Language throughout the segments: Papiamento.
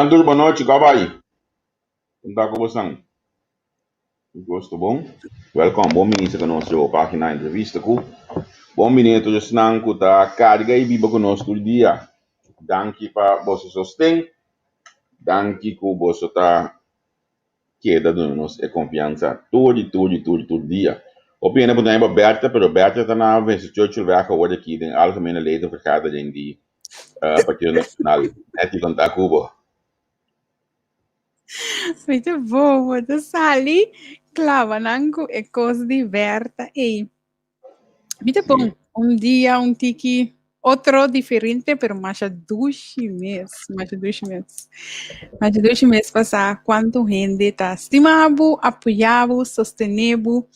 Nan tur bon nochi, kòp ai? Kon ta ku bosan? Gosto bon? Wèlkòm, bon bini serka nos riba página Entrevista ku Bon bini tur esnan ku ta karga i biba ku nos tur dia. Danki pa boso sosten, danki ku boso ta keda duna nos e konfiansa tur i tur i tur i tur dia. Hopi hende a puntra mi pa Bertha, pero Bertha ta na Winston Churchillweg awor aki den Algemene Ledenvergadering di Partido Nacional. Netty kon ta ku bo? Mi ta bobo, ta sali klaba nan ku e kos di Bertha ei. Mi ta bon, un dia un tiki otro diferente, pero masha dushi mes, masha dushi mes. Masha dushi mes pasá kuantu hende ta stima bo, apoyá bo, sostené bo,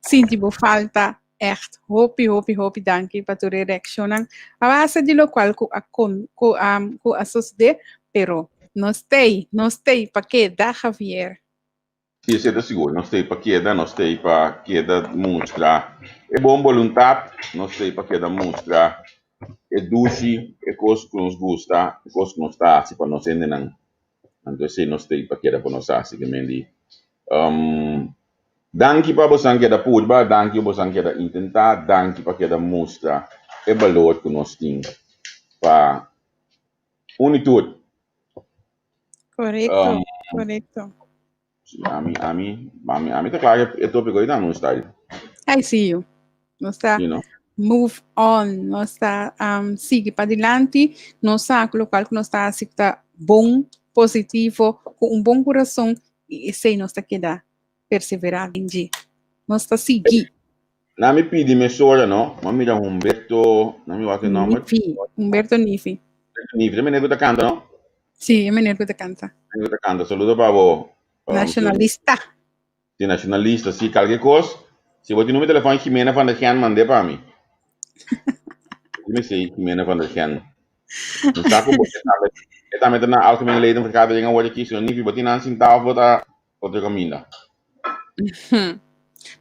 sinti bo falta. Echt hopi hopi hopi danki pa tur e reaccionnan a base di locual cu a con cu a cu a sosode pero nos tey nos tey pa keda Javier. Sí, esei ta sigur. Nos tey pa keda, nos tey pa keda mustra e bon boluntad, nos tey pa keda mustra e dushi, e kos ku nos gusta, e kos ku nos ta hasi pa nos hendenan. Anto esei nos tei pa keda ku nos hasi ke men di. Danki pa bosan keda purba, danki pa bosan keda intentá, danki pa keda mustra e balor ku nos tin pa un i tur. Korekto, korekto. Si, ami, ami, ami, ami ta kla e tópiko ei tambe un style. I see you. Nos ta You know? move on, nos ta um, sigui padilanti, nos sa ku lokual ku nos ta hasi ku ta bon, positivo, ku un bon kurason, i esei nos ta keda perseverá den dje. Nos ta sigui. Na mi pidi mesora, no? M'a mira Humberto, na mi wak e nòmber. Nifi, Humberto Nifi. Humberto Nifi, ta meneer ku ta kanta, no? Sí, e meneer ku ta kanta. Meneer ku ta kanta. Saludo pa bo. Nacionalista. Sí, nacionalista. Sí, kalke kos. Si bo tin numero di telefòn Jimena van der Gen, mand'é pa mi. Dime si Jimena van der Gen. Mi sa ku bo e tambe, e tambe ta na Algemene Ledenvergadering awor aki, señor Nifi, bo tin nan sintá òf bo ta otro kaminda?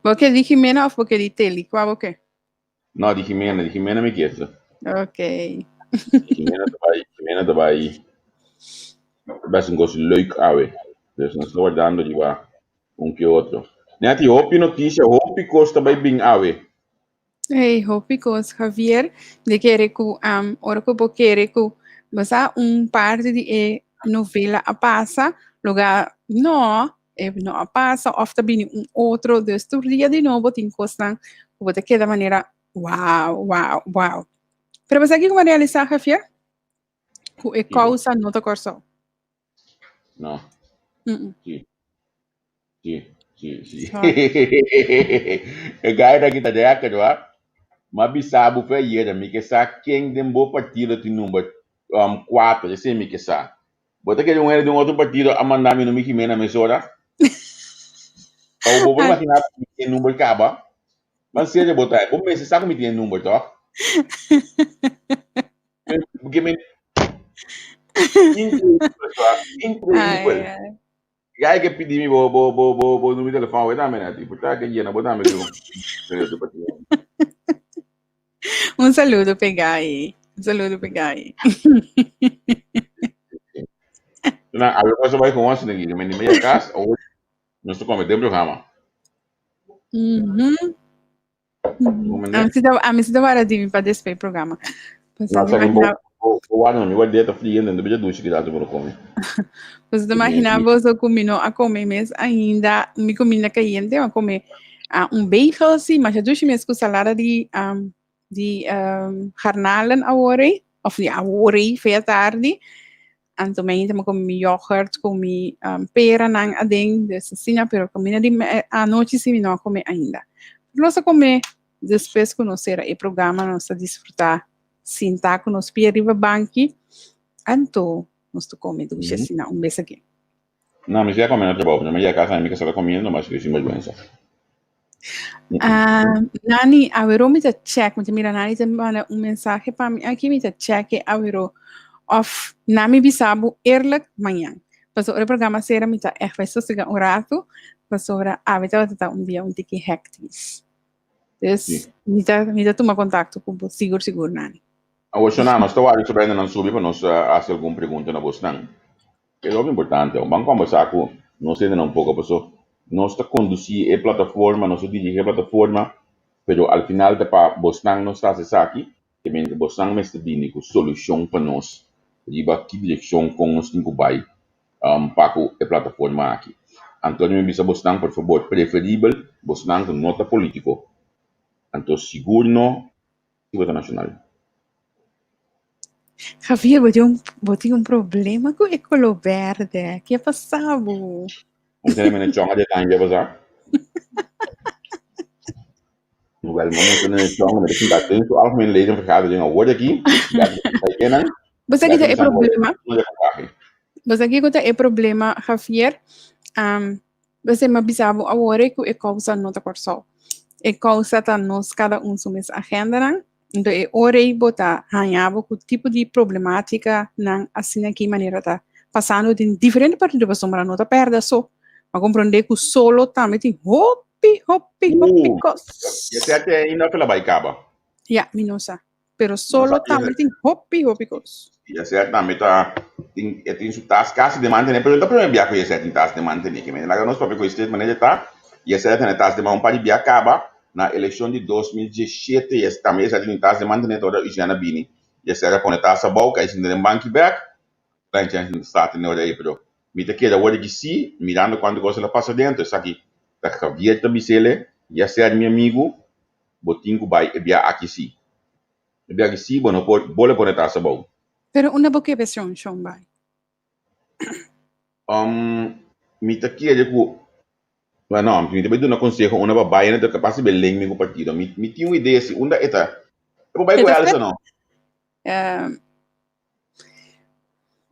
Bo ke di Jimena òf bo ke di Teli? Kua bo ke? No, di Jimena, di Jimena mi kier sa. Ok. Jimena ta bai, Jimena ta bai best un kos leuk awe. Dus nos ta wardando riba un ke otro. Neti, hopi notisia, hopi kos ta bai bin awe. Hey, hopi kos, Javier. De kere ku um, ora ku bo kere ku bo sa un parti di e novela a pasa, lugar no, e no a pasa of ta bini un otro, dus tur dia di nobo tin kosnan ku bo ta keda manera wow, wow, wow. Pero bo sa kiko bo a realisá, Javier? Ku e kousa no ta Kòrsou. No. Sí. Sí, sí, sí. E guy aki ta lekker hoor. M'a bisa bo fe ayera mi ke sa ken den bo partido tin number 4, esei mi ke sa. Bo ta kere un hende di un otro partido a manda mi nomber Jimena mesora? Pa bo por imagina ku mi tin e number kaba? Ma serio bo ta, bo mester sa ku mi tin e number toch? Porque mi Increíbel, increíbel. Ya hay que pedir mi bo bo bo bo bo número de teléfono, bo tambe na tipo, ta que llena bo tambe tu. Un saludo pega ahí. Un saludo pega ahí. Na, a ver cosa vai com once ninguém, me ni casa ou não estou comendo programa. A mi si ta wara di mi pa despues programa. No, sa bo bo wara mi wara dieta fria ndo bija dushi ki dato bo come. Pues ta imagina boso ku mi no a come mes ainda mi kuminda kayente, mi a come un bagel si, masha dushi mes ku salada di di garnalen awor ei, of di awor ei feia tardi. Anto mi ainda mi come mi yoghurt ku mi peranan aden, dus asina, pero kuminda di anochi si mi no a come ainda. Nos a come despues ku nos sera e programa, nos ta disfruta sinta ku nos pia riba banki, anto nos ta come dushi asina un bes aki. No, mi si a come na trabou, mi yega casa mi ke sa comiendo, mas mi sinvergüenza. Ah, Nani, awero mi ta check, mi ta mira Nani ta manda un mensahe pa mi aki, mi ta check e awero. Of na mi bisa bo eerlijk mañan. Pasobra ora e programa sera mi ta echt bai sosega un rato, pasobra awe tabata ta un dia un tiki hectisch. Dus mi ta tuma contacto cu bo sigur sigur, Nani. Awor, Shona, nos ta wak sobre nan subi pa nos hasi algun pregunta na bosnan. E hopi importante. Ban kombersá ku nos hendenan un poko paso nos ta kondusí e plataforma, nos ta dirigí e plataforma, pero al final ta pa bosnan nos ta hasi esaki, te meen ku bosnan mester bini ku solushon pa nos riba ki direkshon kon nos tin ku bai pa ku e plataforma aki. Anto mi bisa bosnan por fabor preferibel bosnan ku no ta polítiko, anto sigur no si bo ta nashonal. Javier, bo tin un, bo tin un problema ku e koló bèrdè. Ke a pasa bo? Un tene mene chonga de tanje pasa. Wel, mo mucho nene chonga, me sinta den su algemeen ledenvergadering awor aki. Ya, kenan. Bo sa kita e problema? Bo sa kiko ta e problema, Javier? Um, bo sa mi bisa bo awor ku e kousa no ta Kòrsou. E kousa ta nos kada un su mes agendanan. Enton e ora ei bo ta haña bo ku tipo di problemátikanan asina ki manera ta pasando den diferente partido pasobra no ta pèrdè so. Bo a komprondé ku solo tambe tin hopi, hopi, hopi kos. Esei te ainda ku el a bai kaba. Ya, mi no sa. Pero solo tambe tin hopi, hopi kos. Yesè tambe ta tin e tin su tas kasi den mantené, pero no ta promé bia ku Yesè tin tas den mantené. Ke mende laga nos papia ku estes manera e ta, Yesè tene tas den man un par di bia kaba na elekshon di 2017 Yes tambe Yesè tin tas den mantené te ora Uziana bini. Yesè a pone tas abou kai sinta den banki bèk, la e sta tene ora ei pero mi ta kere awor di si mirando kuantu kos el a pasa dentro esaki ta Javier ta bis'el Yesè mi amigu bo tin ku bai e bia aki si. E bia aki si bo no por bole pone tas abou. Pero unda bo ke pension shon bai? Um, mi ta kere ku, bueno, no, mi ta bai duna konseho unda pa bai, ta kapas di belen mi ku partido. Mi, mi tin un idea si unda e ta. E por bai ku Elsa no? Um,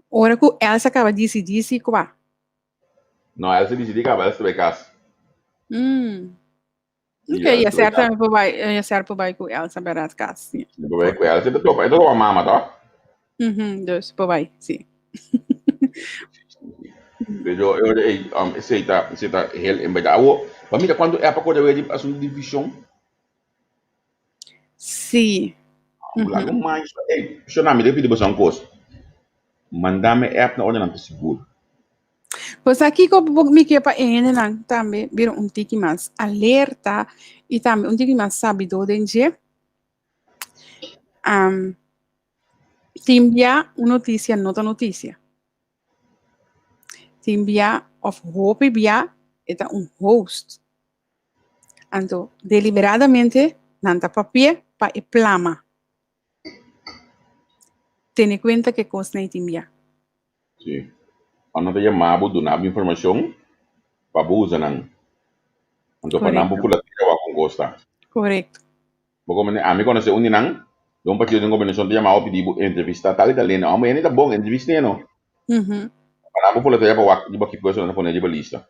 ora ku Elsa kaba disidí si kua? No, Elsa disidí kaba, Elsa ta bai kas. Mm. Ok, ya ser tambe por bai, ya ser por bai ku Elsa berdad kas. Sí. Por bai ku Elsa, e topa, e topa mama, toch? Mhm, dus por bai, sí. Pero eu, ei, um, esei ta, esei ta heel en verdad. Awo, pa mira cuánto app acorda weer di asunto di vision. Sí. Laga un mais. Ei, shona, mi te pidi boso un kos. Mandame app na ora nan ta sigur. Pues aki ko mi ke pa e hendenan tambe bira un tiki mas alerta i tambe un tiki mas sabidó den dje. Um, tin bia un notisia no ta notisia. Tin bia of hopi bia e ta un host. Anto deliberadamente nan ta papia pa e plama. Tene kuenta ke kosnan ei tin bia. Sí. Ora nan ta yama bo, duna bo informashon pa bo usa nan. Anto pa nan bo fula tira wak un kos ta. Korekto. Bo komprende? Ami konosé un di nan, den un partido den gobernashon ta yama bo pidi bo entrevista tal i tal hende. Hombre, hende ta bon, entrevist'é no. Pa nan bo fula tira pa wak riba ki puesto nan ta pone riba lista.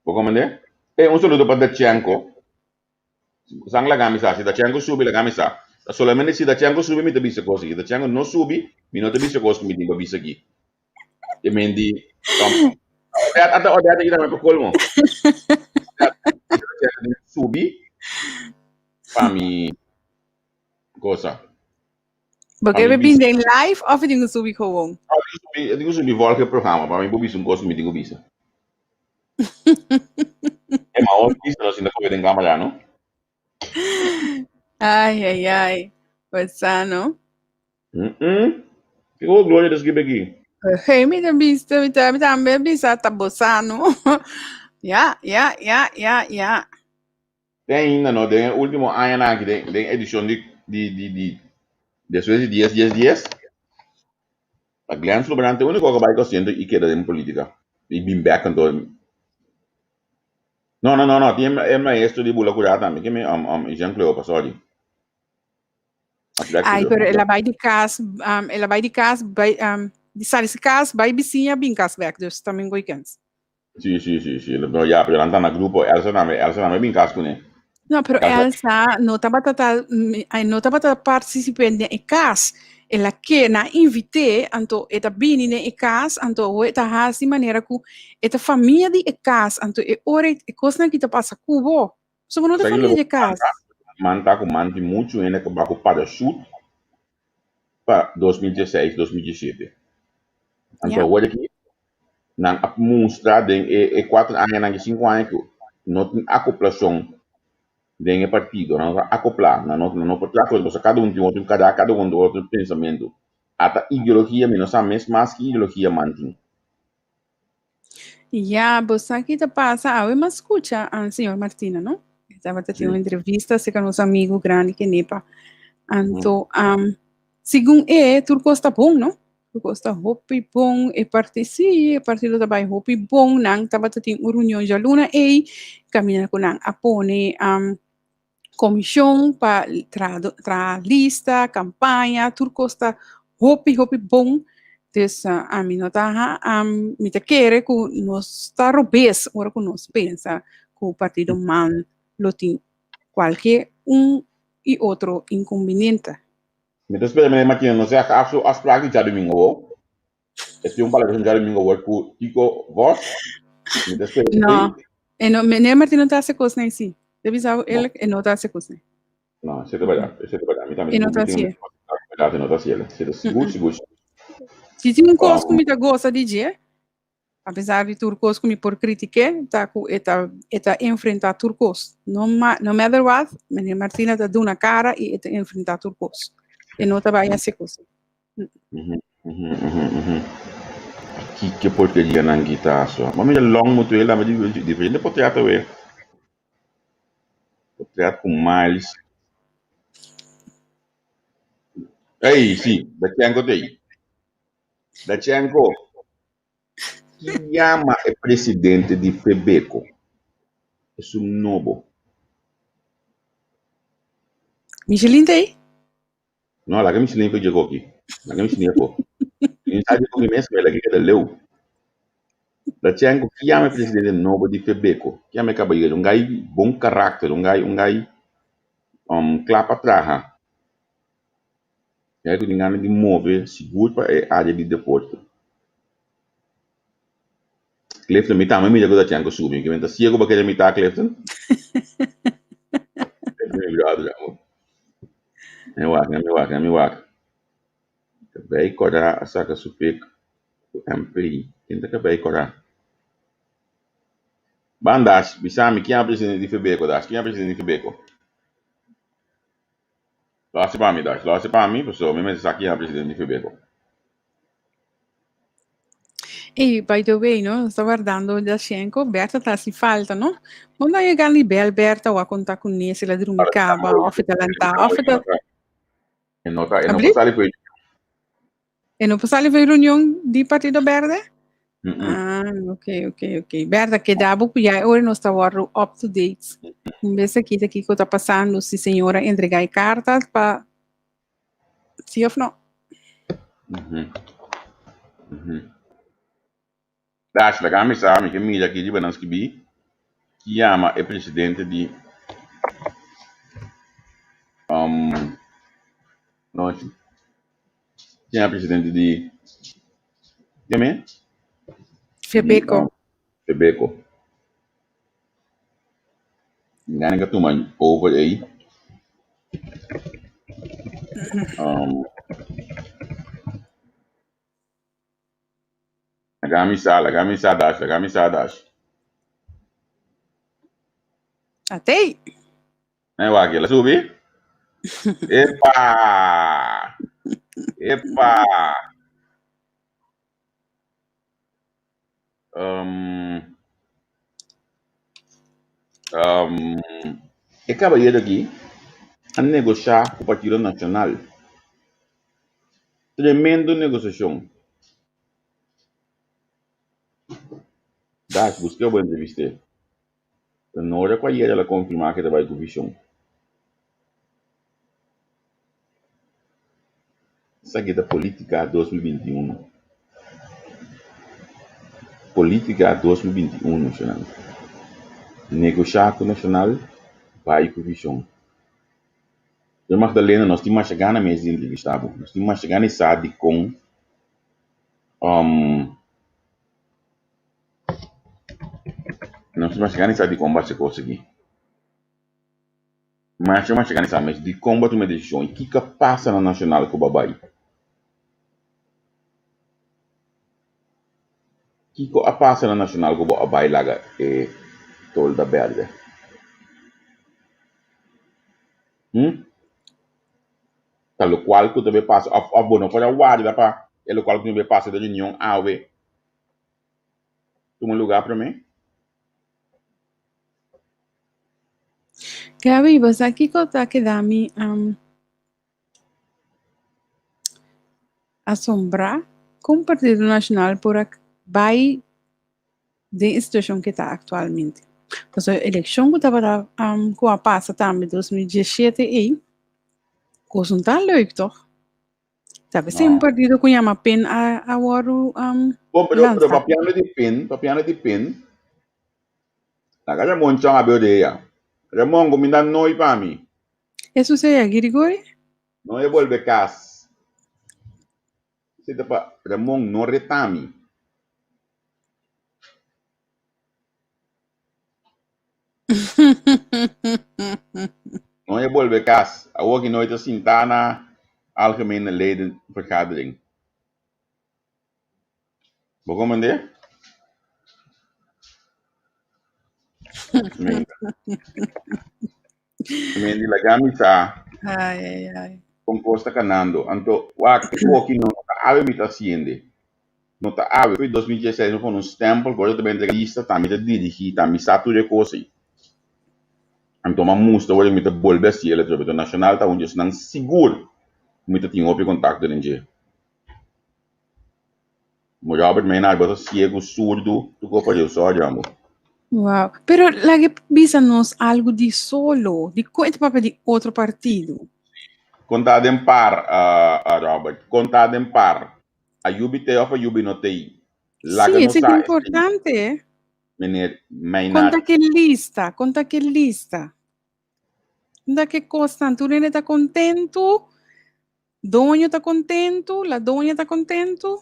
Bo komprende? E un saludo pa Dachenko. San laga mi sa, si Dachenko subi laga mi sa. Ta solamente si Dachenko subi mi ta bisa kos aki. Dachenko no subi, mi no ta bisa kos ku mi tin pa bisa aki. E men di, um, Odette, ata Odette aki tambe pa kolmo. Dachenko tin subi pa mi cosa. Bo ke bin den live of tin ku subi gewoon? Mi tin ku subi volg e programa pa mi por bisa un kos ku mi tin ku bisa. E ma ons bisa nos sinta kohe den kamera no. Ai ai ai. Pues sa no. Mm -mm. Kiko Gloria ta skibi aki? Hey, mi ta bisa, mi ta, mi tambe bisa ta bo sa no. Ya, ya, ya, ya, ya. Te ainda no, den e ultimo añanan aki, den, den edicion di, di, di, di, despues di dies, dies, dies, ta Glenn Sloberán ta e unico cu a bay cu asiento y keda den politica y bin bek anto. No, no, no, no, tin e maestro di Bula Cura tambe, ke mi, um, um, Jean Cleopa, sorry. Ai, pero el a bai di cas, um, el a bai di cas, bai, um, di sali si cas, bai bisiña, bin cas bek, dus tambe gooi kens. Sí, sí, sí, sí. No, ya, pero nan ta na grupo. Elsa tambe, Elsa tambe bin cas kuné. No, pero Elsa no tabata ta, no tabata participe den e cas. El a ke, nan invité, anto e ta bini den e cas, anto awor e ta hasi manera ku e ta famia di e cas, anto e ora e kosnan ki ta pasa ku bo. So bo no ta famia di e cas. Man ta ku man tin muchu hende ku ba ku parachute pa 2016, 2017. Anto awor aki nan a mustra den e kuater añanan ki sinku aña ku no tin akoplashon den e partido, nan no ta akoplá, nan no nan no por traha ku otro, pasobra kada un tin otro kada kada un tin otro pensamentu. Ata ideologia mi no sa mes mas ki ideologia man tin. Ya, bo sa ki ta pasa, awe m'a skucha a señor Martina, no? E tabata tin un entrevista serka nos amigu grandi Kenepa. Anto, segun e, tur kos ta bon, no? Tur kos ta hopi bon, e parti sí, e partido ta bai hopi bon, nan tabata tin un reunion djaluna ei, kaminda ku nan a pone komishon pa traha traha lista, kampaña, tur kos ta hopi hopi bon. Dus ami no ta mi ta kere ku nos ta robes ora ku nos pensa ku partido man lo tin kualke un i otro inkumbiniente. Mi ta spera meneer Martina no seg af su afspraak di djadumingo ho. E tin un palabrashon djadumingo awor ku Tico Vos. Mi ta spera No, e no, meneer Martina no ta hasi kosnan así. Ta bisa bo el, e no ta hasi kosnan. No, esei ta bèrdat, esei ta bèrdat. Mi tambe E no ta mi tin hasié. bèrdat, e no ta hasié. Esei ta sigur, sigur. Si tin un kos ku mi ta gosa di dje, Apesar di tur kos ku mi por kritik'é, ta ku e ta e ta enfrentá tur kos. No ma no matter what, Meneer Martina ta duna kara i e ta enfrentá tur kos. E no ta bai hasi kos. Kiko porkeria nan kita so. Ma mira long mutuel tambe di diferente portret awe. Portret ku Miles. Ey, si, Dachenko ta ei. Dachenko, ki yama e presidente di Febeko? Esun nobo. Michelin ta ei? No, laga Michelin for dje koki. Laga Michelin afó. Mi sa dje koki mes, pero laga keda leu. Dachenko, ki yama e presidente nobo di Febeko? Ki yama e kabayero? Un gai bon karakter, un gai, un gai um, kla pa traha. Ya ku tin gana di move sigur pa e área di deporte. Clifton, mi tambe mira ku ta tian ku subi. Mi ta siegu pa kere mitá, Clifton. Clifton mi brother, amo. Mi wak, mi wak, mi wak. Kabei kòrá a saka su pek ku MP. Ken ta kabei kòrá? Ban Dash, bisa mi ken a presidente di Febeko, Dash? Ken a presidente di Febeko? Lo hasi pa mi, Dash. Lo hasi pa mi, pasobra mi mester sa ken a presidente di Febeko. Ey, by the way, no, nos ta wardando Dashenko. Bertha ta hasi falta, no? Bo no a yega ni bel Bertha o a konta kuné si el a drumi kaba òf e ta lantá òf e ta. E no ta, e no por sali for e reunion. E no por sali for e reunion di Partido Berde? Ah, ok, ok, ok. Bertha, keda bo ku ya e ora nos ta wòrdu up to date. Un bes aki ta kiko ta pasando si señora entregá e karta pa si òf no. Dash, laga mi sa, mi ke mira aki riba nan skibí ki yama e presidente di no ki yama presidente di kiami? Febeko. Febeko. Nan ka tuma over ei. Laga mi sa, laga mi sa dash, laga mi sa dash. Atei! Nan wak, el a subi? Epa! Epa! Um, um, e kabayero aki a negoshá ku Partido Nashonal. Tremendo negosiashon. Dash, busk'é bo entrevist'é. Pero no ora ku ayer el a konfirmá ku e ta bai ku vishon. Esaki ta Politica 2021. Politica 2021, Nacional. Negoshá ku Nacional, bai ku vishon. Señor Magdalena, nos tin masha gana mes di entrevistá bo. Nos tin masha gana di sa dikon Nos tin masha gana di sa dikon bo hasi e kos aki. Masha masha gana di sa mes dikon bo a tuma e desishon i kiko a pasa na Nacional ku bo a bai. Kiko a pasa na Nacional ku bo a bai laga e tolda berde? Hm? Ta lokual ku ta bay pasa òf òf bo no por a warda pa e lokual ku ta bay pasa den reunion awe tuma lugar promé? Gaby, bo sa kiko ta keda mi Asombrá kon Partido Nacional por a bai den e situacion ke ta aktualmente. Pasobra e elekshon ku tabata ku a pasa tambe 2017 ei, kos no ta leuk tòg. Ta bes un partido ku yama pen a a wòrdu Bon, pero pero lansa. papiando di pen, papiando di pen, laga Ramon Chong a beo de ella. Ramon, kuminda noi pa mi. Eso sea Girigori? No e bolbe cas. Si ta pa Ramon no reta mi. No e bolbe cas. Awor ki noi ta sinta na Algemene Leden Vergadering. Bo comprende? Men di laga mi sa Ai, ai, ai. con cos ta canando. Anto, wak, e koki no ta awe mi ta haciende. No ta awe. Foi 2016 mi pone un stempel, cu ora ta ben entrega lista, ta mi ta dirigi, ta mi sa tur e cos ei. Anto mi a mustra ora mi ta bolbe haci el atrobe. Nacional ta un di esnan sigur cu mi ta tin hopi contacto den dje. Robert Maynard, bo ta ciego, surdu, tu copa Dios sorry amo. Wow. Pero lage bisa nos algo di solo, di con e papia di otro partido. Conta den par, uh, uh, Robert. Conta den par. Ayubi te of ayubi no te. Laga Sí, nos ese es sa, importante. meneer Maynard. Conta que lista, conta que lista. Conta que costan, tu nene ta contento. Doño ta kontentu, la doña ta kontentu.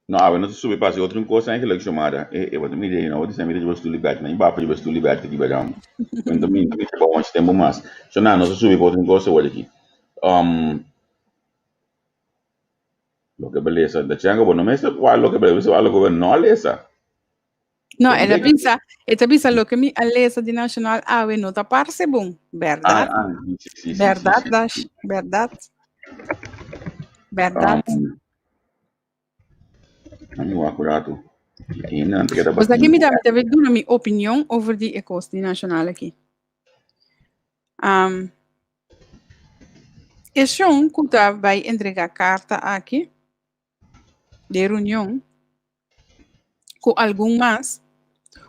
No, awe no ta subi pa hasi otro un kos eigenlijk, Xiomara. E, e, bo ta mira ei, no? Bo ta mira riba stoel di bèk, no? I bafa riba stoel di bèk aki bèk. Bo ta mira, mi ta bou mas tempu mas. So, na, nos ta subi pa otro un kos awor aki. Um, loke bo lesa, da chango, bo no mester wak loke bo lesa, bo mester wak loke bo no a lesa. No, el a bisa, e ta bisa loke mi a lesa di Nacional awe no ta parse bon. Berdad? Ah, ah, sí, sí, sí, Berdad, sí, Dash? sí. Berdad? Berdad? Um, ami wak un rato. Hende nan ta keda Pues aki bati. mi ta, mi ta duna mi opinion over di e kos di Nacional aki. Um, esun ku ta bai entrega karta aki, de reunion, ku algun mas,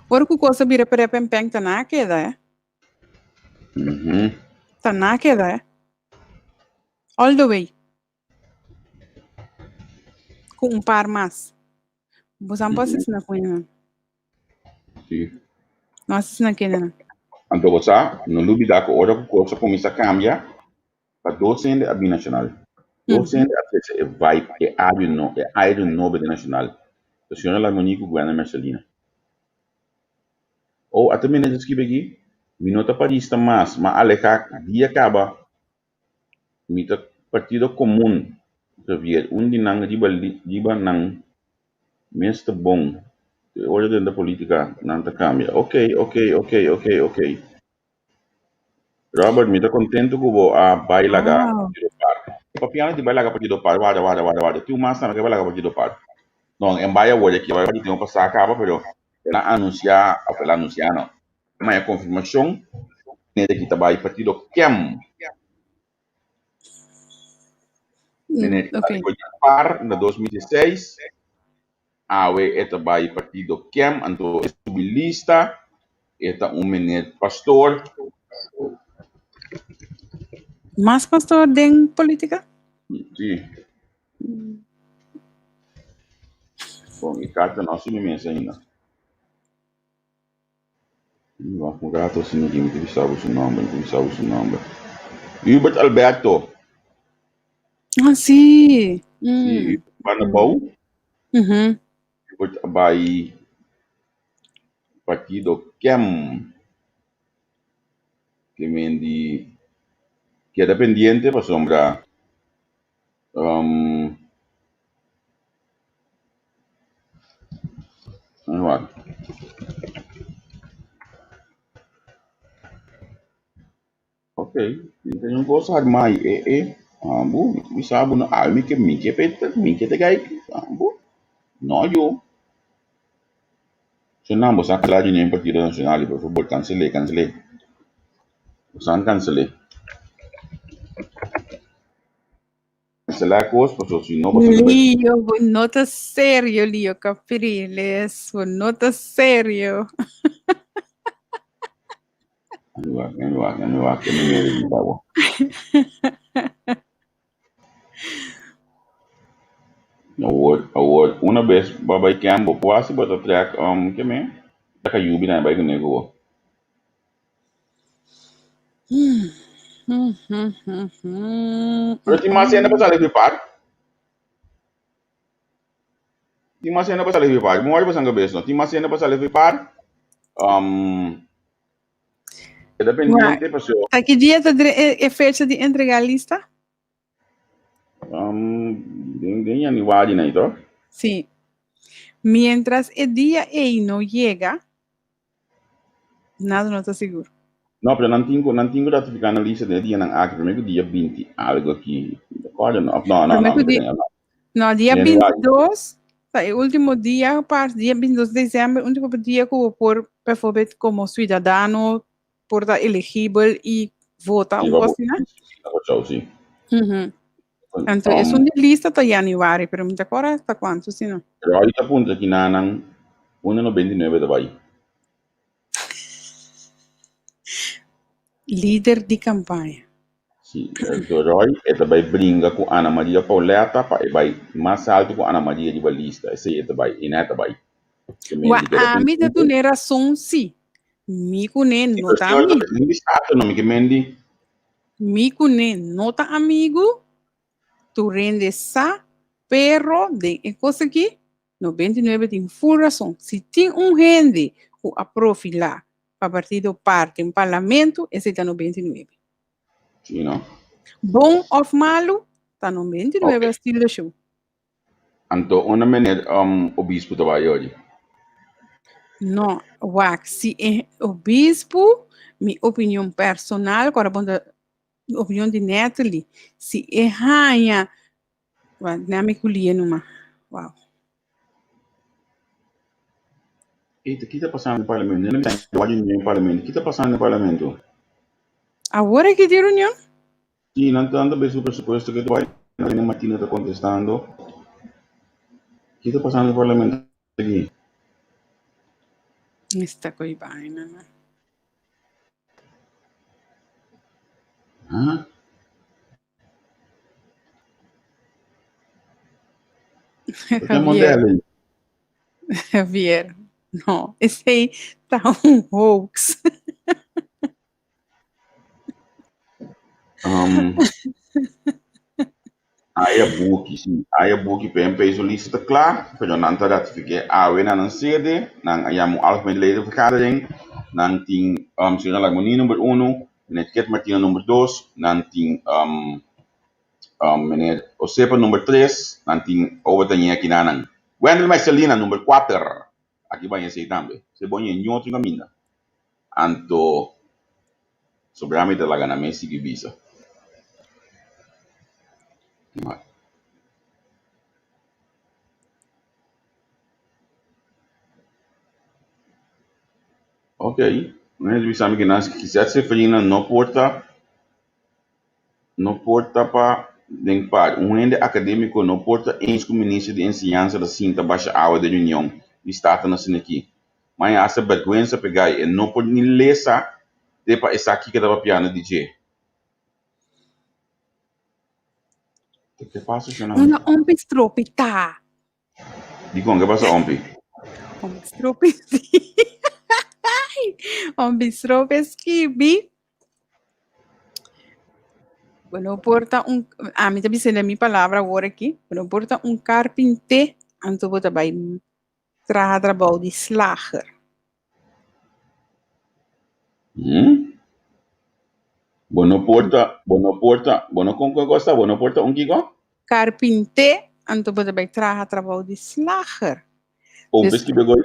ora ku kos a bira perepempen ta na keda, eh. Ta na keda, eh. All the way. Ku un par mas. Bo sa por asesina ku hende. Sí. No asesina kende. Anto bo sa, no lubida ku ora ku kos a kuminsá kambia, Pa dos hende a bin Nacional. Dos hende a trece e vibe, e aire no, e aire nobo den Nacional. Ta señora Larmonie cu Gwenda Mercelina. Oh, ata mi a skibi aki, mi no ta parista mas, m'a aleha dia caba, mi ta partido comun, Javier, un di nan riba riba nan mes ta bon, te ora den ta politica nan ta cambia. Ok, ok, ok, ok, ok. Robert, mi ta contento cu bo a bai laga Partido Par. Papiando di bai laga Partido Par, warda, warda, warda, warda. Tin un mas tambe cu a bai laga Partido Par. No, en bai awor aki, bai tin un pasa caba, pero el a anuncia, of el a anuncia no. El a maya confirmacion, meneer aki ta bai Partido Kem. Meneer Par na 2016. Awe e ta bai partido Kem, anto e subi lista, e ta un meneer pastor. Mas pastor den politica? Si. Bon, e carta no a subi mes ainda. Wak un rato asina aki, mi ta bisa bo su nomber, mi ta bisa bo su nomber. Hubert Alberto. Ah, sí. Sí, Banda Bou. Hubert a bai partido Kem. Ke men di keda pendiente pasobra. Wak. Ok, mi ta un kos armai e e ambu mi sa bo no al mi ke mi ke pe mi ke te kai ambu no yo. So nan bo sa kla di nen Partido Nacional por fabor kansel'é kansel'é bo san kansel'é. Cancelá cos paso si no boso ta bai. Lio, bo no ta serio, Lio Capriles, bo no ta serio. Ami wak, ami wak, ami wak, ke manera di bawa. Awor, awor, una bes bo a bai camp, bo por hasi bo ta trek, um, ke men? Ta ka yubi nan e bai kuné ku bo. Pero tin mas hende pa sali fi par. Tin mas hende pa sali fi par. Bo wak pasan kabes no. Tin mas hende pa sali fi par. Um, keda pendiente paso. Ta ki dia ta e, e fecha di entrega lista? Um, den, den januari na ito. Sí. Mientras e dia ei no yega, nada no ta sigur. No, pero nan tin ku nan tin ku ratifiká nan lista den e dianan aki, promé ku dia binti algu aki. Mi ta kòrda no? Òf no, no, Promé no, ku mi ta di, no. no, dia Januari. 22 ta e último dia, pas dia 22 de december, último dia ku bo por, bijvoorbeeld, komo ciudadano por ta elegibel i vota Sí, un pa kos bo. asina. Sí, sí, na Kòrsou, sí. Mhm. Anto esun di lista ta januari, pero mi ta kòrda hasta kuantu si no. Roy ta puntra kinanan unda 99 ta bai. Lider di kampaña. Sí, anto Roy e ta bai bringa ku Ana Maria Pauletta pa e bai mas altu ku Ana Maria riba lista. Esei e ta bai, i na e ta bai. Ke men Wa di keda ami ta pendiente. dun'é rason sí. Mi kuné Sí, no pero ta señor ta amigu. presidente di Staten, no mi ke men di. Mi kuné no ta amigu, tur hende sa, pero den e kos aki, 99 tin ful rason. Si tin un hende ku a profilá pa partido par den parlamento, esei ta 99. Sí, no? Bon òf malu, ta 99 Ok. a steal the show. Anto unda meneer um, obispo ta bai ori? No, wak, si e obispo, mi opinion personal, ku ora bon ta opinion di Natalie, si e haña, wak, na mi kulie numa, wow. Eita, ki ta pasando den parlamento? Nena mi ta wak den parlamento. Ki ta pasando den parlamento? Awor aki tin reunion? Sí, nan ta bai su presupuesto ke ta bai. Nena Martina ta kontestando. Ki ta pasando den parlamento aki? Esta ko'i baina, no. Ha? Por ke Javier, modelo ei? Javier, no, esei ta un hoax. Um, Aya buki, sí. Aya buki PNP su lista ta kla, pero nan ta ratifiké awe na nan sede. Nan a yama un algemene ledenvergadering. Nan tin um, señora Larmonie number uno, meneer Kit Martina number dos, nan tin um, um, meneer Osepa number tres, nan tin Obed Añeki nanan. Wendel Marcelina number kuater. Aki baña esei tambe. Se bo ñe ñotro kaminda. Anto sobra mi ta laga nan mes sigui bisa. Ok, mi bisa mi ku nan kisas Seferina no por ta no por ta pa den par. Un hende akadémiko no por ta eens ku minister di enseñansa ta sinta basha awa den reunion di Staten asina aki. Maña hasta bèrgwensa pegá i e no por ni lesa te pa e sa kiko ta papiando di dje. Ke pasa shonnan? Una ompi stropi ta. Dikon? Ke pasa ompi? Ompi stropi Ompi stropi skibi. Bo no por ta un, ami ta bisa mi palabra awor aki, bo no por ta un karpinté, anto bo ta bai traha trabou di slager. Hmm? Bo no por ta, bo no por ta, bo no kon kon kosta, bo no por ta un kiko? Karpinté, anto bo ta bai traha trabou di slager. O Dus bes kibe goi?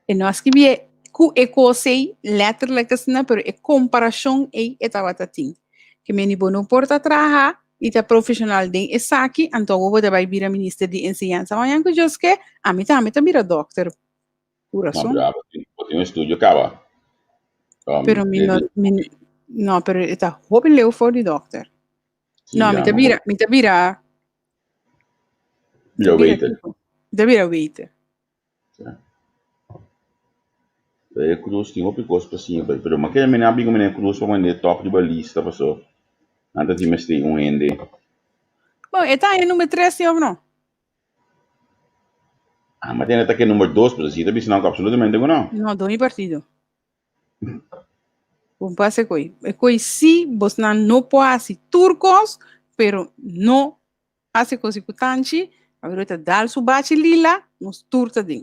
E no a skibié ku e kos ei letterlijk asina, pero e komparashon ei e tabata tin. Ke meni bo no por ta traha i ta profeshonal den esaki, anto awor bo ta bai bira minister di enseñansa. Mañan ku Dios ke, ami tambe ta bira dòkter. No, Kurason. pero bo tin un estudio kaba. Pero mi no, mi, no, pero e ta hopi leu for di dòkter. Sí, No, mi ya, ta maar bira, mi ta bira, mi ta Bira bira waiter. kiko? Mi ta bira waiter. Ja. E Cruz tin hopi kos pa siña, pero ma kere mene a bin ku mene Cruz pa mane tòg riba lista paso nan ta tin mester un hende. Bon, e ta e number tres sí of no? Ah, ma tene ta ke number dos, pero si ta bisa nan ku absolutamente ku no. No, doño partido. Bon pasa e koi. E koi sí, bosnan no por hasi tur kos, pero no Hasi kosi ku tanchi, awor ta dal su bachi lila, nos tur ta den.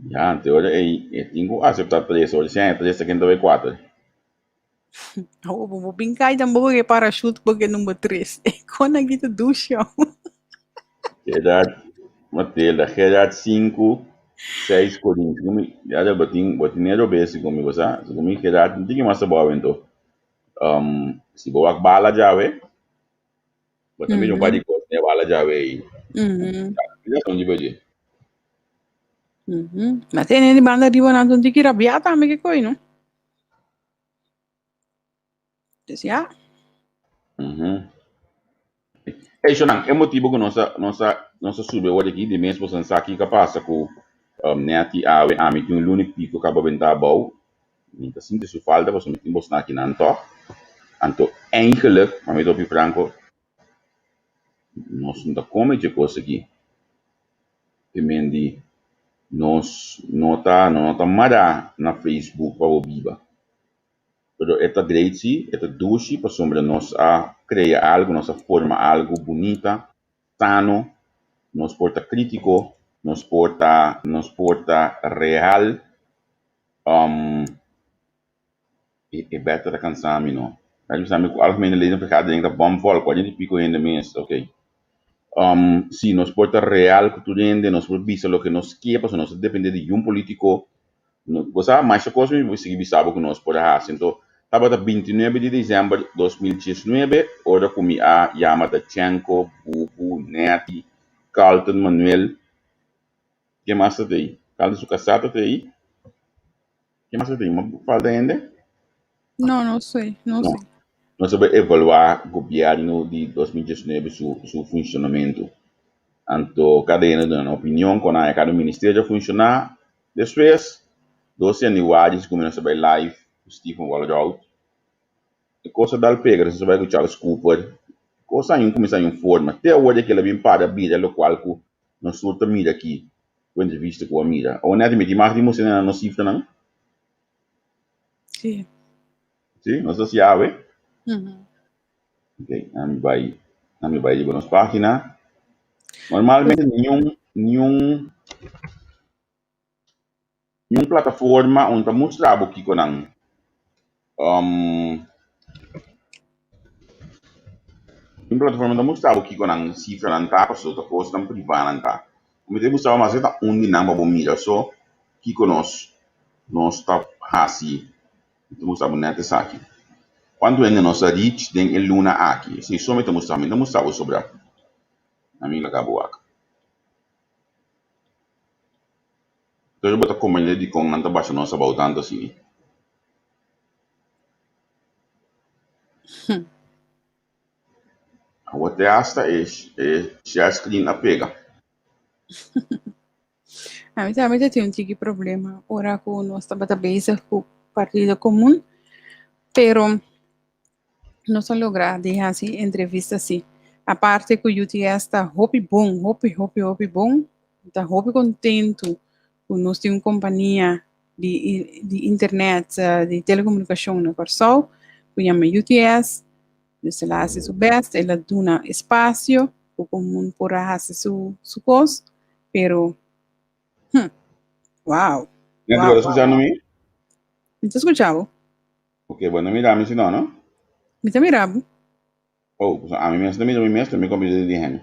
Ya, ante ora ei e tin ku aseptá tres, ora si haña tres ta kenta bai kuater. Awor bo bo bin kai tampoco ke parachute porque number tres. E kon aki ta dushi awo. Gerard, Matilda, Gerard sinku, seis Corinne. Segun mi, ya bo tin e robes segun mi, bo sa? Segun mi Gerard no tin ke mas abou awento. Si bo wak bala djawe, bo ta mira un par di kos den e bala djawe ei. Ki razon di bo dje? Ma tene di banda riba nan ta un tiki rabiá tambe ke koi no. Dus ya. Ey shonan, e motibo ku nos a nos a nos a subi awor aki di mes boso sa kiko a pasa ku Netty awe ami tin un luna i piko kaba benta abou mi ta sinti su falta pasobra mi tin bosnan akinan tòg anto eigenlijk pa mi ta hopi franko nos no ta kome dje kos aki te men di nos no ta no ta mará na Facebook pa bo biba. Pero e ta great si, e ta dushi pasobra nos a crea algo, nos a forma algo bunita, sano, nos por ta critico, nos por ta, nos por ta real, e e beta ta cansa mi no. Ta bisa mi cu algemene ledenvergadering ta bomvol, cuarenta y pico hende mes, ok. Si nos por ta real cu tur hende, nos por bisa loke nos kier pasobra nos ta depende di yun politico. No, bo sa, masha kos mi por sigui bisa bo ku nos por a hasi. Anto, tabata bintinuebe di desèmber 2019, ora ku mi a yama Dachenko, Bubu, Netty, Carlton Manuel, ken mas ta ei? Carlton su kasá ta ei? Ken mas ta ei? Mi falta hende? No, no sé, no No. sé. Nos a bai evaluá gobièrnu di 2019 su su funshonamentu. Anto kada hende duna nan opinion kon a kada ministerio a funshoná. Despues, dos yanüari si kuminsá bai live ku Stephen Walroud. E kos a dal pega, despues a bai ku Charles Cooper. E kos a kuminsá haña un forma. Te awor e kila bin para bira lokual ku nos tur ta mira aki ku entrevista ku a mira. Awor nèt mi tin mag di mustra nan nos sifranan? Sí. Sí, nos ta hasi awe? Ok, ami bai, ami bai riba nos página. Normalmente niun, niun, niun plataforma un ta mustra bo kiko nan. Niun plataforma ta mustra bo kiko nan sifranan ta, pasobra ta kosnan privá nan ta. Mi ta mustra bo mas ta un di nan pa bo mira so kiko nos, nos ta hasi. Mi ta mustra bo nèt esaki. Kuantu hende nos a reach den e luna aki? Esei so mi ta mustra bo. Mi ta mustra bo sobra. Ami laga bo wak. Entonces bo ta comprende dikon nan ta basha nos abou tantu asina. Awor te hasta e share screen a pega. Ami tambe ta tin un tiki problema ora ku nos tabata bezig ku Partido Komun, pero nos a logra di hasi entrevista si. Aparte ku UTS ta hopi bon, hopi hopi hopi bon, ta hopi kontentu ku nos tin un kompania di di internet, di telekomunikashon na Kòrsou ku yama UTS. Dus el a hasi su bèst, el a duna espasio ku komun por a hasi su su kos, pero hm, wow, Nèt wow, bo ta wow, skuchando wow. mi? Mi ta skucha bo. Ok, bo no mira mi si no, no? Mi ta mira bo. Oh, pasobra ami mes ta mira mi mes, ta mi computer di hende.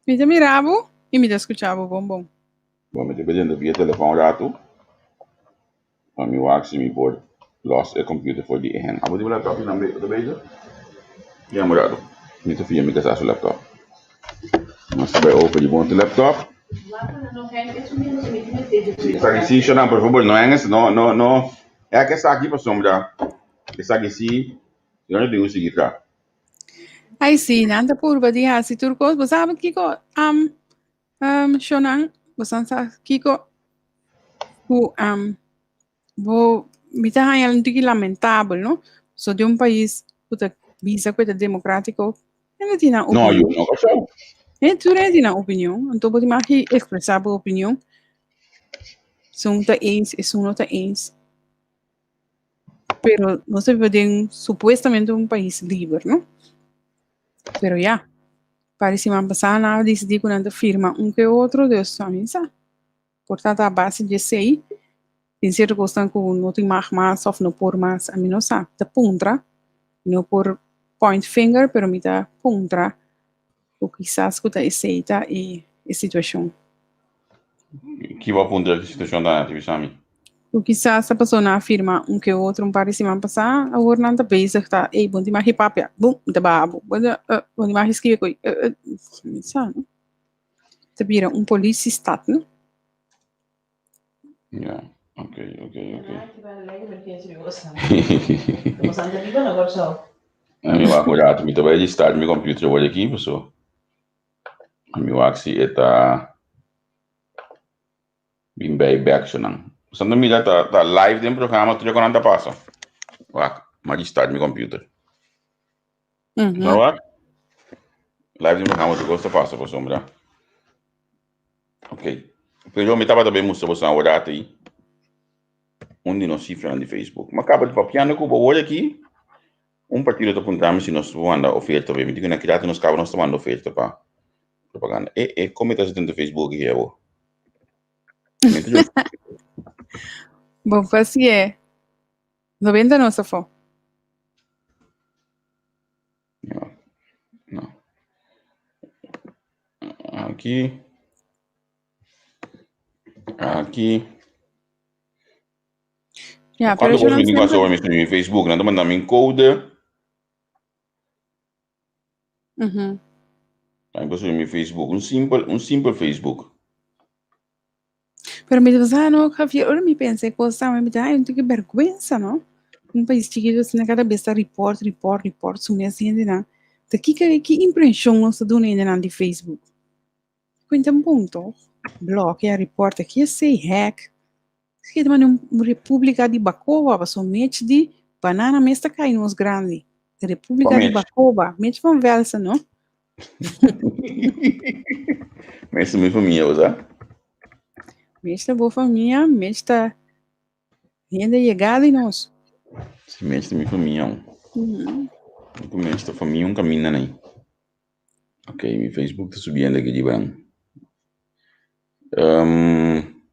Mi ta mira bo i mi ta skucha bo bon bon. Bon, mi ta bediendo via telefon un ratu. Pa mi wak si mi por los e computer for di e hen. Abo di bo laptop nan be ta bezig? Ya un ratu. Mi ta fia mi kasá su laptop. Nos ta bai open di bon tu laptop. Esaki si shonan por favor no henges no no no hek esaki pasobra esaki si yo no tin ku sigui tra. Ai si, nan ta purba di hasi tur kos. Bo sabi kiko am um, shonan, bo san sa kiko ku um, bo mi ta haña un tiki lamentabel, no? So di un pais ku ta bisa ku ta demokratiko, hende tin nan No, opinion. yo no Kòrsou. Hende tur hende tin nan opinion. Anto bo tin mag di ekspresá bo opinion. Esun ta eens, esun no ta eens. Pero nos ta biba den supuestamente un pais liber, no? Pero ya, par di siman pasá nan a disidí ku nan ta firma un ke otro, dus a mi sa. Por ta ta a base di esei, tin sierto kosnan ku no tin mag mas òf no por mas, ami no sa. Ta puntra, mi no por point finger, pero mi ta puntra ku kisas ku ta esei ta e e situashon. Ki bo a puntra ki situashon ta na, bisa mi? Ku kisas ta pasobra nan a firma un ke otro un par di siman pasá, awor nan ta bezig ta, ey, bo no tin mag di papia, bum, mi ta baha bo, bo no tin mag di skibi koe, mi sa no. Ta bira un polisiestat no. Ja, ok, ok, ok. Mi wak un rato, mi ta bai restart mi computer awor aki, paso mi wak si e ta bin bij bek so nan. Boso ta mira ta ta live den programa tur e ku nan ta pasa. Wak, mi a restart mi computer. Bo wak? Live den programa tur kos ta pasa pasobra. Ok. Pero mi tabata bay mustra boso awor rato ahí. Un di nos cifranan di Facebook. Ma caba di papiando cu bo awor aki. Un partido ta puntra mi si nos por manda oferta bay. Mi di cu na ki rato nos caba nos ta manda oferta pa propaganda. E, e, con mi ta haci dentro Facebook aki awor? Mi ta Bo facié. No benta nos afó. No, no. Aki. Aki. Ja, pero Cuando vos yo me digas siempre... sobre mi Facebook, no te manda mi code. También puedo subir mi Facebook, un simple Facebook. Pero mi ta pensa, no, Javier, ora mi pensa e kos tambe, mi ta haña un tiki bèrgwensa, no? Un pais chikitu asina kada bes ta report, report, report su mes hendenan. Ta kiko, ki impreshon nos ta duna hendenan di Facebook? Kuenta un bon tòg? Blòkea, report, aki esei, hack. Esaki ta manda un repúblika di Bakoba, pasobra mech di banana mes ta kai nos grandi. Repúblika di Bakoba, mech van Velsen, no? Mech ta mi famia, bo sa? Mech ta bo famia, mech ta hende yegá di nos. Si, mech ta mi famia. Mech ta famia un kaminda nei. Ok, mi Facebook ta subiendo aki riba. Um,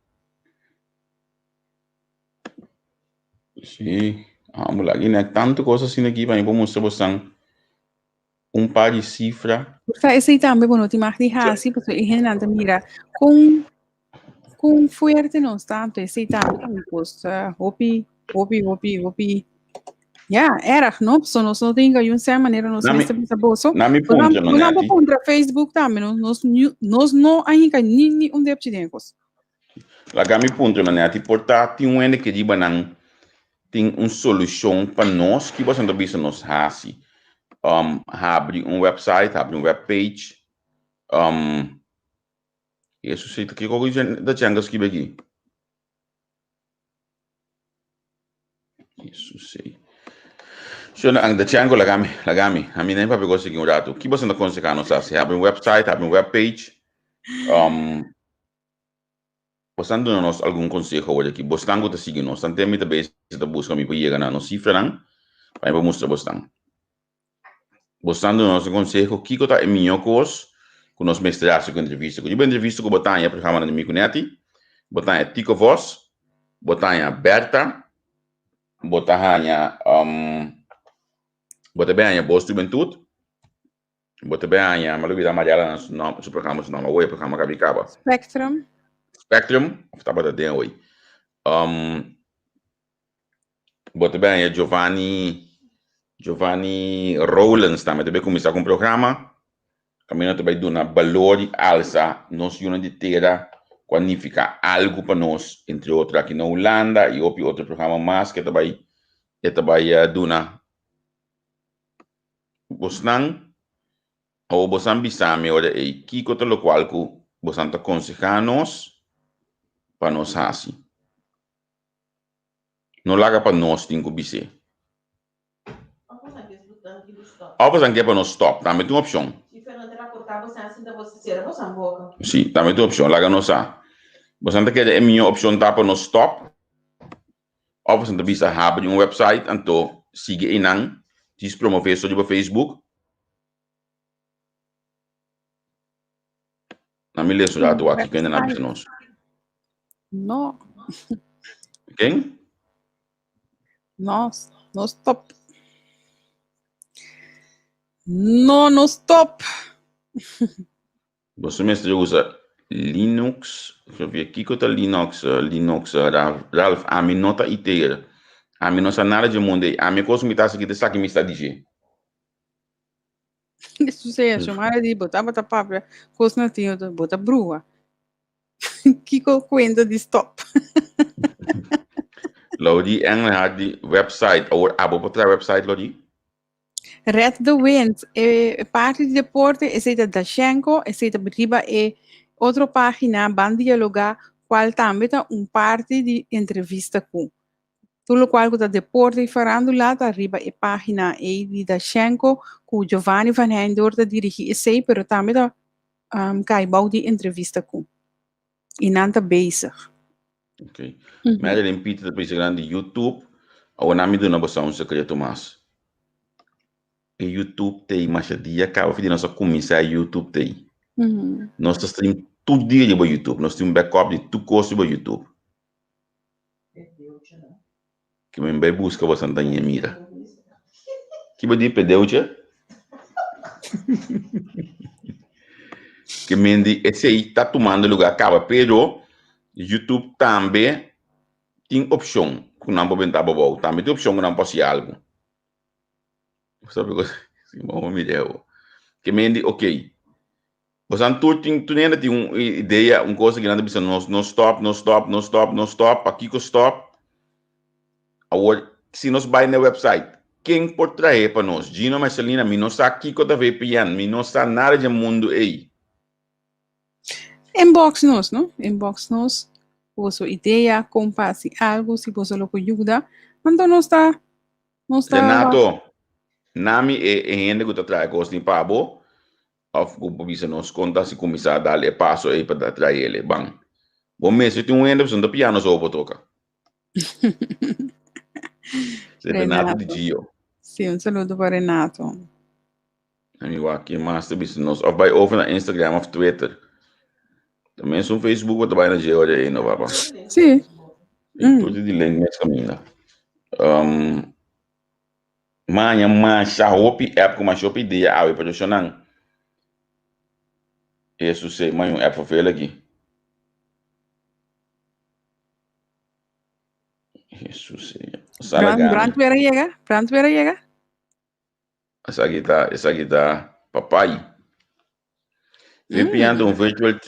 sí, amo lagi nek tanto cosa asina aki pa mi por mustra bosan un par di cifra. Sa esei tambe bo no tin mag di hasi, pasobra e hendenan ta mira kon kon fuerte nos ta, anto esei tambe ta un kos hopi, hopi, hopi, hopi, ya, erg, no? Pasobra nos no tin un sèn manera nos mester bisa boso. Na mi Bo puntra, no nan por Netty. puntra Facebook tambe, nos, nos, nos no a hinka ni, ni un depchi den e kos. Laga mi puntra, no Netty, por ta tin un hende ke riba nan tin un solushon pa nos? Ki boso ta bisa nos hasi? Habri un website, habri un webpage, Eso sí, kiko ku ta chango skibi aki? Eso sí. Shona, ang da chango lagami, lagami. A mi nem papia kos aki un ratu. Ki boso ta konsehá nos hasi? Habri un website, habri un webpage. Boso duna nos algun konseho awor aki. Bosnan ku ta sigui nos. Tanten mi ta bezig ta buska mi por yega na nos sifranan pa mi por mustra bosnan. Bosnan duna nos un konseho kiko ta e mihó kos ku nos mester hasi ku entrevista. Ku riba entrevista ku bo ta haña programanan di mi ku Netty, bo ta haña Tico Vos, bo ta haña Bertha, bo ta haña bo ta bin haña Bos Juventud, bo ta bin haña, mi a lubida Mariela nan su nòmber, su programa su nòmber, awor e programa kabi kaba. Spectrum. Spectrum, of tabata den hoy. Um, bo ta ben Giovanni Giovanni Rowlands tambe ta bay cuminsa cu un programa. Caminda ta bay duna balor y alsa nos yunan di tera cu a nifica algo pa nos, entre otro aki na Hulanda y hopi otro programa mas cu e ta bay e ta bay duna bosnan. Awor bosan bisa mi ora ei, kiko ta lokual ku bosan ta konsehá nos pa nos hasi? No laga pa nos tin ku bis'é. Òf bosan ke pa nos stòp? Tambe tin un opshon. Sí, tambe tin un opshon. Laga nos sa. Bosan ta kere e mihó opshon ta pa nos stòp? Òf bosan ta bisa habri un wèpsait anto sigui einan, djis promové eso riba Facebook? Na mi lees un rato aki ken na bisa nos. No. Ken? No, no stop. No, no stop. Boso mester usa Linux. Sofia, kiko ta Linux? Linux, Ralph, Ralph, ami no ta IT'er. Ami no sa nada dje mundo ei. Ami kos mi ta hasi ki ta esaki mi sta dije. Sucede, su madre di bo tabata papia kos na tin otro, bo ta brua. Kiko kuenta di stop. Lodi Engelhard di website. Awor abo por traha website, Lodi? Red the Wind, e parti di deporte, esei ta Dashenko, esei ta riba e otro pagina Ban Dialoga, cual tambe ta un parti di entrevista cu. Tur locual cu ta deporte y farandula ta riba e pagina ei di Dashenko cu Giovanni van Heijndoor ta dirigi esei, pero tambe ta cay bou di entrevista cu. Y nan ta bezig. Ok. Madeline Pieter ta bisa grandi YouTube. Awor nan mi duna boso un secreto mas. E YouTube tei masha dia caba fi di nos a cuminsa e YouTube tei. Nos ta stream tur dia riba YouTube. Nos tin un backup di tur cos riba YouTube. Ki men bai buska bo santa ñe mira. Ki bo di pedeuche? Ki men di esei ta tumando lugar kaba pero YouTube tambe tin opshon ku nan por benta bo bou. Tambe tin opshon ku nan por hasi algu. Sabi ku si bo mira awo. Ki men di ok. Bosan tur tin, tur hende tin un idea, un cosa ku nan ta bisa nos, no stop, no stop, no stop, no stop, pakiko stop? Awor, si nos bai na e website, ken por trahe pa nos? Gino Marcelina, mi no sa kiko ta VPN, mi no sa nada dje mundu ei. Inbox nos, no? Inbox nos boso idea, kon pa hasi algu, si boso lo por yuda. Anto nos ta nos ta Renato, nami e e hende ku ta traha kos ni pa bo, Of ku bo bisa nos kon ta si kuminsá dal e paso ei pa trae el e ban. Bo mester tin un hende pasobra no ta piano so bo toka. Si Renato di Renato. Gio. Sí, un saludo pa Renato. Mi wak ken mas ta bisa nos. Of bai over na Instagram of Twitter. Ta mesun Facebook bo ta bai na dje ora ei no papa. Sí. Tur di link mes kaminda. Um, Maña masha hopi app ku masha hopi idea awe pa nan. Eso se maña un app vervel aki. Jesus se. Brand, brandweer a yega? Brandweer a yega? Esaki ta, esaki ta papai. VPN ta un virtual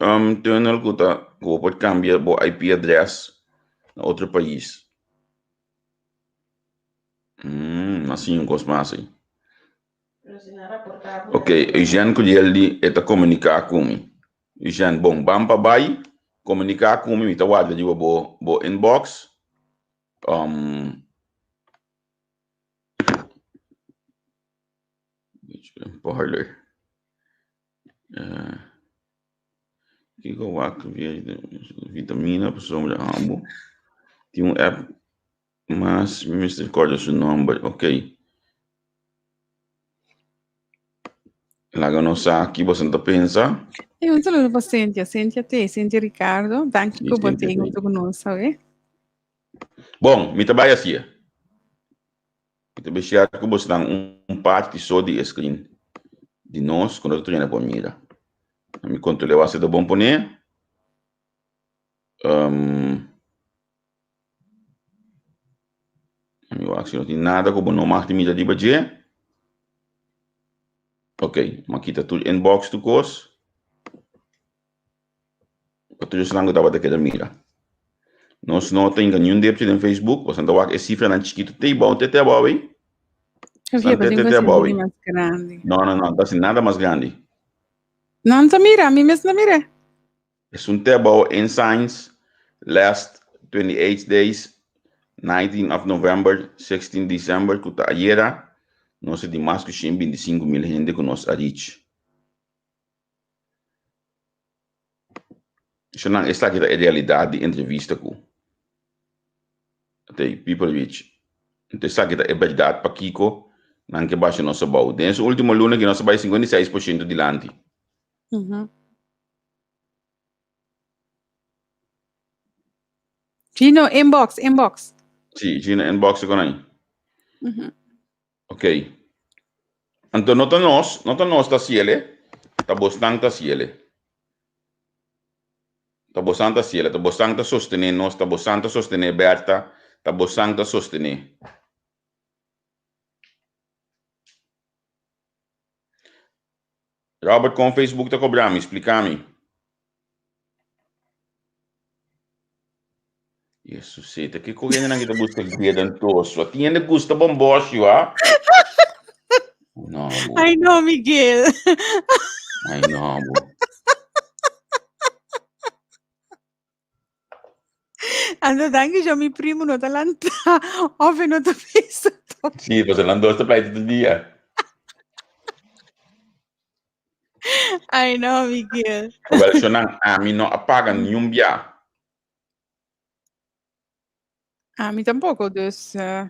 um, tunnel ku ta ku bo por kambia bo IP address na otro pais. Mm, así un kos mas ahí. Ok, Eugène Curiel di e ta komuniká ku mi. Eugène, bon, ban pa bai, komuniká ku mi, mi ta warda riba bo, bo inbox. Um, Parler. Uh, kiko wak vitamina pasobra abo. Tin un app mas mi mester kòrda su nòmber. Ok. Laga nos sa ki boso ta pensa. E un saludo pa Cynthia. Cynthia te, Cynthia Ricardo. Danki ku bo te huntu ku nos, sabe? Bon, mi ta bai asia. Mi ta bishia ku bosnan un parti so di e screen di nos ku no ta trena por mira. Mi kontrol'é wak si ta bon poné. Um, mi wak si no tin nada ku bo no mag di mira riba dje. Ok, m'a kita tur inbox tur kos. Pa tur esnan ku tabata keda mira. Nos no ta hinka niun depchi den Facebook, boso ta wak e sifranan chikitu te abou, te te abou ei. Javier, Nan te te te te abou ei. mas grandi. No, no, no, ta hasi nada mas grandi. Nan ta mira, mi mes no mira. Esun te abou in signs last 28 days, 19 of November, 16 December, ku ta ayera, nos a di mas ku 125 mil hende ku nos a reach. Esnan esaki ta e realidat di entrevista ku te people reach. Enton esaki ta e bèrdat pakiko nan ke basha nos abou. Den es ultimo luna aki nos a bai 56% dilanti. Gino, inbox, inbox. Si, Gino, inbox kon ahí. Ok. Anto no ta nos, no ta nos ta hasiel, ta bosnan ta hasiel. Ta bosnan ta hasiel, ta bosnan ta sostené nos, ta bosnan ta sostené Bertha, ta bosnan ta sostené. Robert, kon Facebook ta kobra mi? Splika mi. Jesusita, kiko hendenan ki ta buska guia den toso? Tin hende gusta bomboshi, wa? No, bo. Ay no, Miguel. Ay no, bo. Anto danki yo mi primo no ta lanta of e no ta bisa. Sí, pues nan dos ta pleita tur dia. Ay no, Miguel. Wel, shonan, ami no a paga niun bia. Ami tampoco, dus uh,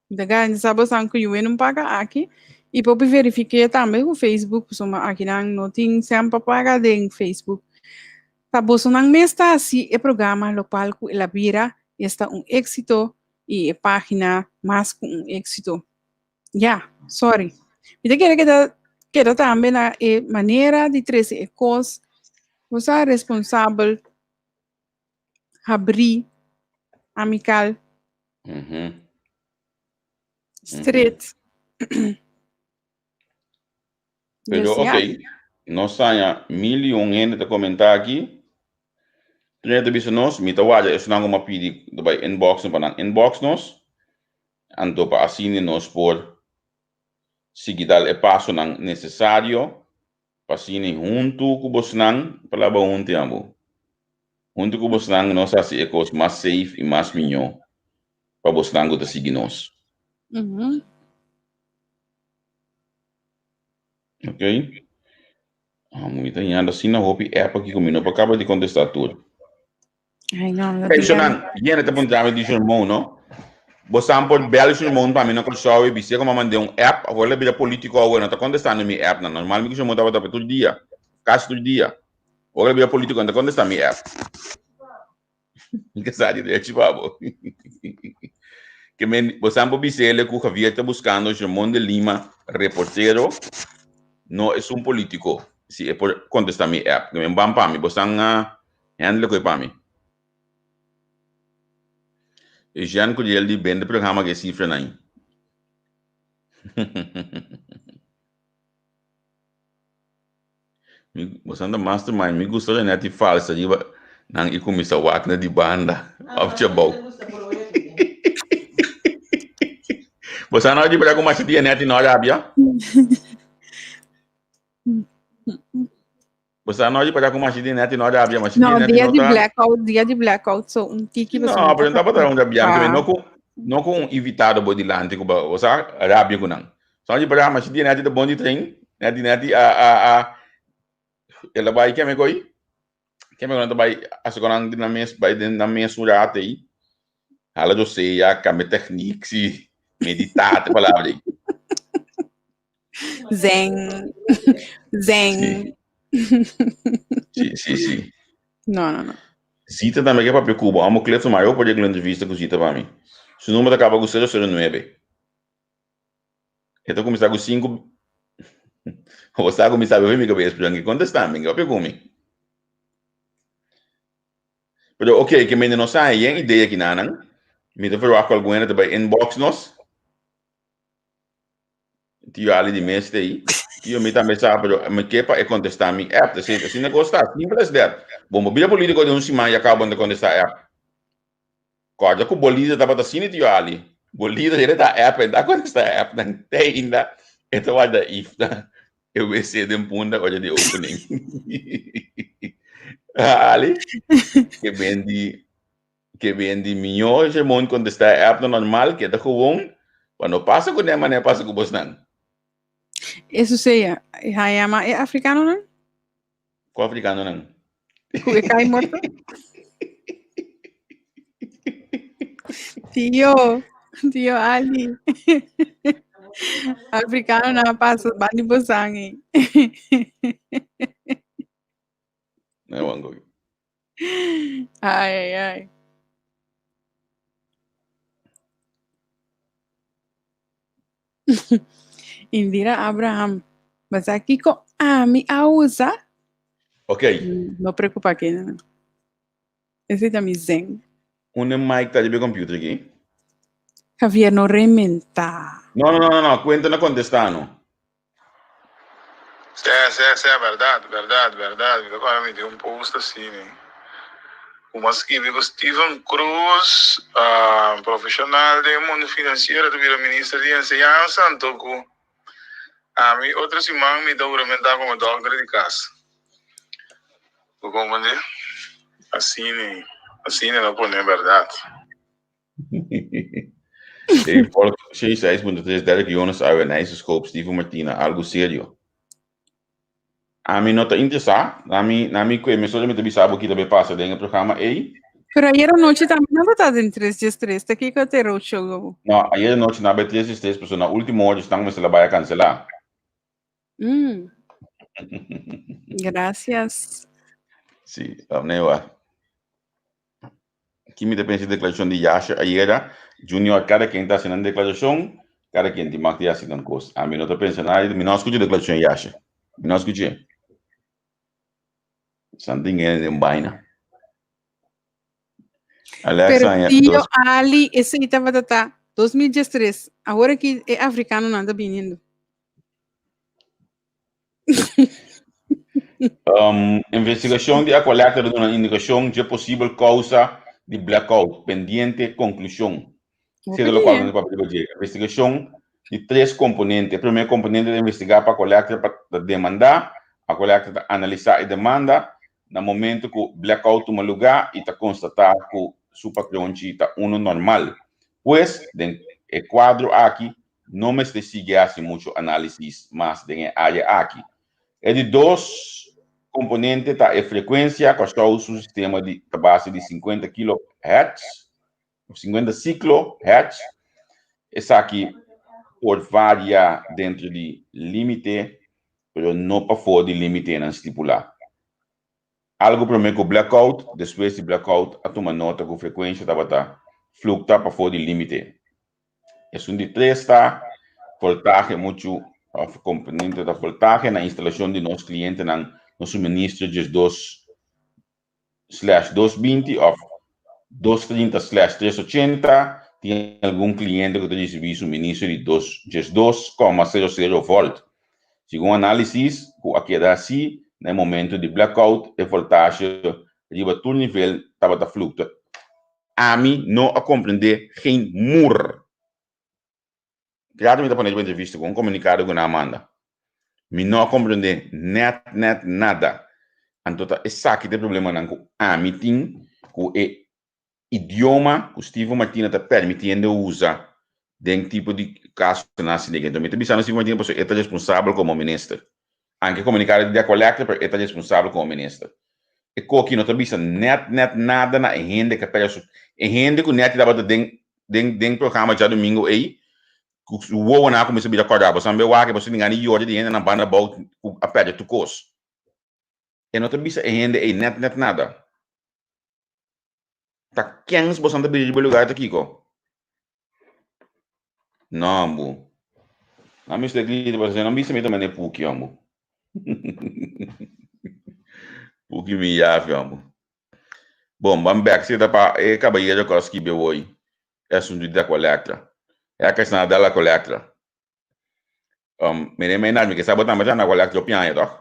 de grande sa bosan ku yu no paga aki i por verifique tambe ku Facebook, pasobra aki nan no tin semper paga den Facebook. Ta bosonan mes ta hasi e programa lokual ku el a bira esta un éxito i e página mas ku un éxito. Ya, sorry. Mi ta kere keda keda tambe na e manera di trese e kos. Bo sa responsabel, habrí, amikal, stret. Pero Dus ya. ok, nos haña mil i un hende ta komentá aki. Tur hende ta bisa nos, mi ta warda esnan ku mi a pidi ta bai inbox pa nan inbox nos. Anto pa asina nos por sigui dal e pasonan nesesario pa asina huntu ku bosnan, palabra huntu ya bo, huntu ku bosnan nos hasi e kos mas safe i mas mihó pa bosnan ku ta sigui nos. Ok. Ah, mi ta yanda asina hopi app aki ku mi no por kaba di kontestá tur. Ay, no, no Hey, diga. Shonan, yende ta puntra mi di Shurmon, no? Bo san por bel Shurmon pa mi na Kòrsou i bis'é ku mi a mand'é un app, awor el a bira polítiko awor, no ta kontestando mi app nan. Normal mi ku Shurmon tabata papia tur dia, kasi tur dia. Awor el a bira polítiko, no ta kontestá mi app. Mi ka sa di drechi pa bo. Ke men, bo san por bis'é ku Javier ta buskando Shurmon de Lima, reportero, no es un polítiko, si e por kontestá mi app. Ke men ban pa mi, bo san a Handle koe pa mi. Eugène Curiel di bende programa ke sifranan. Mi bosan ta mastermind, mi gusta ora neti falsa riba nan i kuminsa wak na di banda of chabou. Bosan no riba ku masha dia neti no rabia? Bo sa no di para ku mashi di neti no rabia, mashi di No, neti dia no di ta. blackout, dia di blackout, so un tiki No, pasobra pero no tabata un rabia, Ah. no ku no ku un invitado bo dilanti ku bo sa rabia ku nan. Sa di para mashi di neti ta bon di tren, neti neti a a a el a bai keme koi? Keme ku nan ta bai hasi ku nan di nan mes bai den nan mes un rato ei. Hala rosea, kambia teknik si, medita te palabra ei. Zen. Zen. Sí, sí, sí. No, no, no. Zita tambe ke papia ku bo. Amo Clifton, ma yo por regla entrevista ku Zita pa mi. Su numero ta kaba ku 009. E ta kuminsá ku 5. Bo sa ku mi sabi hopi mi kabes, pero nan ke kontestá mi, ke papia ku mi. Pero ok, ke mende nos sa yen idea kinanan. Mi ta verwacht ku algun hende ta bai inbox nos. Tio Ali di mes ei. Tio mi tambe sa, pero mi ke pa e kontestá mi app. Asina, asina kos ta. Simple as that. Bon, bo bira polítiko den un siman ya kaba bo no ta kontestá app. Kòrda ku bo lider tabata asina, Tio Ali. Bo lider yere ta app, e ta kontestá app nan te ainda e ta warda ifta e wc den punda ora di opening. Ali, ke ben di Ke ben di mió Germon kontestá e app no normal ke ta gewoon pa no pasa ku ne manera pasa ku bosnan. Eso sea, e haña e afrikanonan? Ku afrikanonan? Ku e kai morto? Tio, tio Ali. Afrikanonan a pasa bandi bosan ei. No, wango. Ai, ai, ai. Indira Abraham, basa kiko ami a usa? Ok. No preocupa ke. Ese ta mi zen. Unda Mike ta riba e computer aki? Javier, no rementa. No, no, no, no, no. Cuenta no contesta no. Sè, sè, sè, bèrdat, bèrdat, bèrdat, mi ta kòrda mi tin un post asina ku mi a skibi ku Steven Cruz, profeshonal den mundu finansiero ta bira minister di enseñansa, anto ku ami otro siman mi ta huramentá komo dòkter di kas. Bo komprendé? Asina, asina el a pone bèrdat. Hey, volk 6.3 Derek Jonas Arwe Nijse Schoop Steven Martina algo serio. Ami no ta interesá, na mi na mi kue mesora mi ta bisa bo kita be pasa den e programa ei. Pero ayer anochi tambe no ta den tres dies tres, ta kiko te roadshow lobo? No, ayer anochi na be tres dies tres, pasobra na ultimo ora esnan mester la bai a cancelá. Gracias. Sí, nee wa. Ki mi ta pensa di deklarashon di Yasher ayera? Junior, kada ken ta hasi nan deklarashon, kada ken tin mag di hasi nan kos. Ami no ta pensa nada, mi no a skucha deklarashon di Yasher. Mi no a skuch'é. Santi ngene den baina. Alexa Pero haña tio dos. Ali, esei tabata ta 2013. Awor aki e afrikanonan ta biniendo. Investigashon di Aqualectra ta duna indikashon dje posibel kousa di blackout, pendiente konklushon. Esei ta lokual nos ta papia riba dje. Investigashon di tres komponente. E promé komponente ta investigá pa Aqualectra pa ta demandá. Aqualectra ta analisá e demanda na momento ku blackout tuma lugá i ta konstatá ku su patronchi ta unu normal. Pues, den e kuadro aki No mester sigui hasi muchu análisis mas den e área aki. E di dos komponente ta e frekuensia. Kòrsou su sistema di ta base di sinkuenta kilohertz, òf sinkuenta siklo hertz. Esaki por varia dentro di límite, pero no pafó di límitenan stipulá. Algu promé ku blackout, despues di blackout a tuma nota ku frekuensia tabata flukta pafó di límite. Esun di tres ta voltahe muchu of komponente ta voltahe na instalashon di nos klientenan nos suministro 12 slash 220 of 230 slash 380 tin algun kliente ku ta risibí suministro di dos 12 koma sero sero volt. Segun análisis ku a keda hasí na e momento di blackout e voltahe riba tur nivel tabata fluktua. Ami no a comprende geen mur. Rato mi ta pone riba entrevista cu un comunicado cu nan a manda. Mi no a comprende net net nada. Anto ta esaki ta e problemanan cu ami tin cu e idioma cu Steven Martina ta permitiendo usa den tipo di casonan asina. Anto mi ta bisando Steven Martina pasobra e ta responsabel como minister. Anke comunicado di Aqualectra pero e ta responsabel como minister. E koki no ta bisa net net nada na e hende ke pega su e hende ku neti tabata den den den programa djadumingu ei ku su wowonan a kuminsá bira kòrda bo sambe wak pasobra tin gana di yora di hendenan banda abou ku a pèrdè tur kos. E no ta bisa e hende ei net net nada. Ta kens boso ta bira riba e lugar ta kiko? No ambu. Nan mester grita pasobra nan bisa mi ta manda e puki ambu. Puki mi yafi ambu. Bon, ban bek si ta pa e kabayero ku a skibi awor e asuntu di Aqualectra. E a kasna del Aqualectra. Um, mire mi mi ke sa bo tambe ta na Aqualectra hopi aña, toch?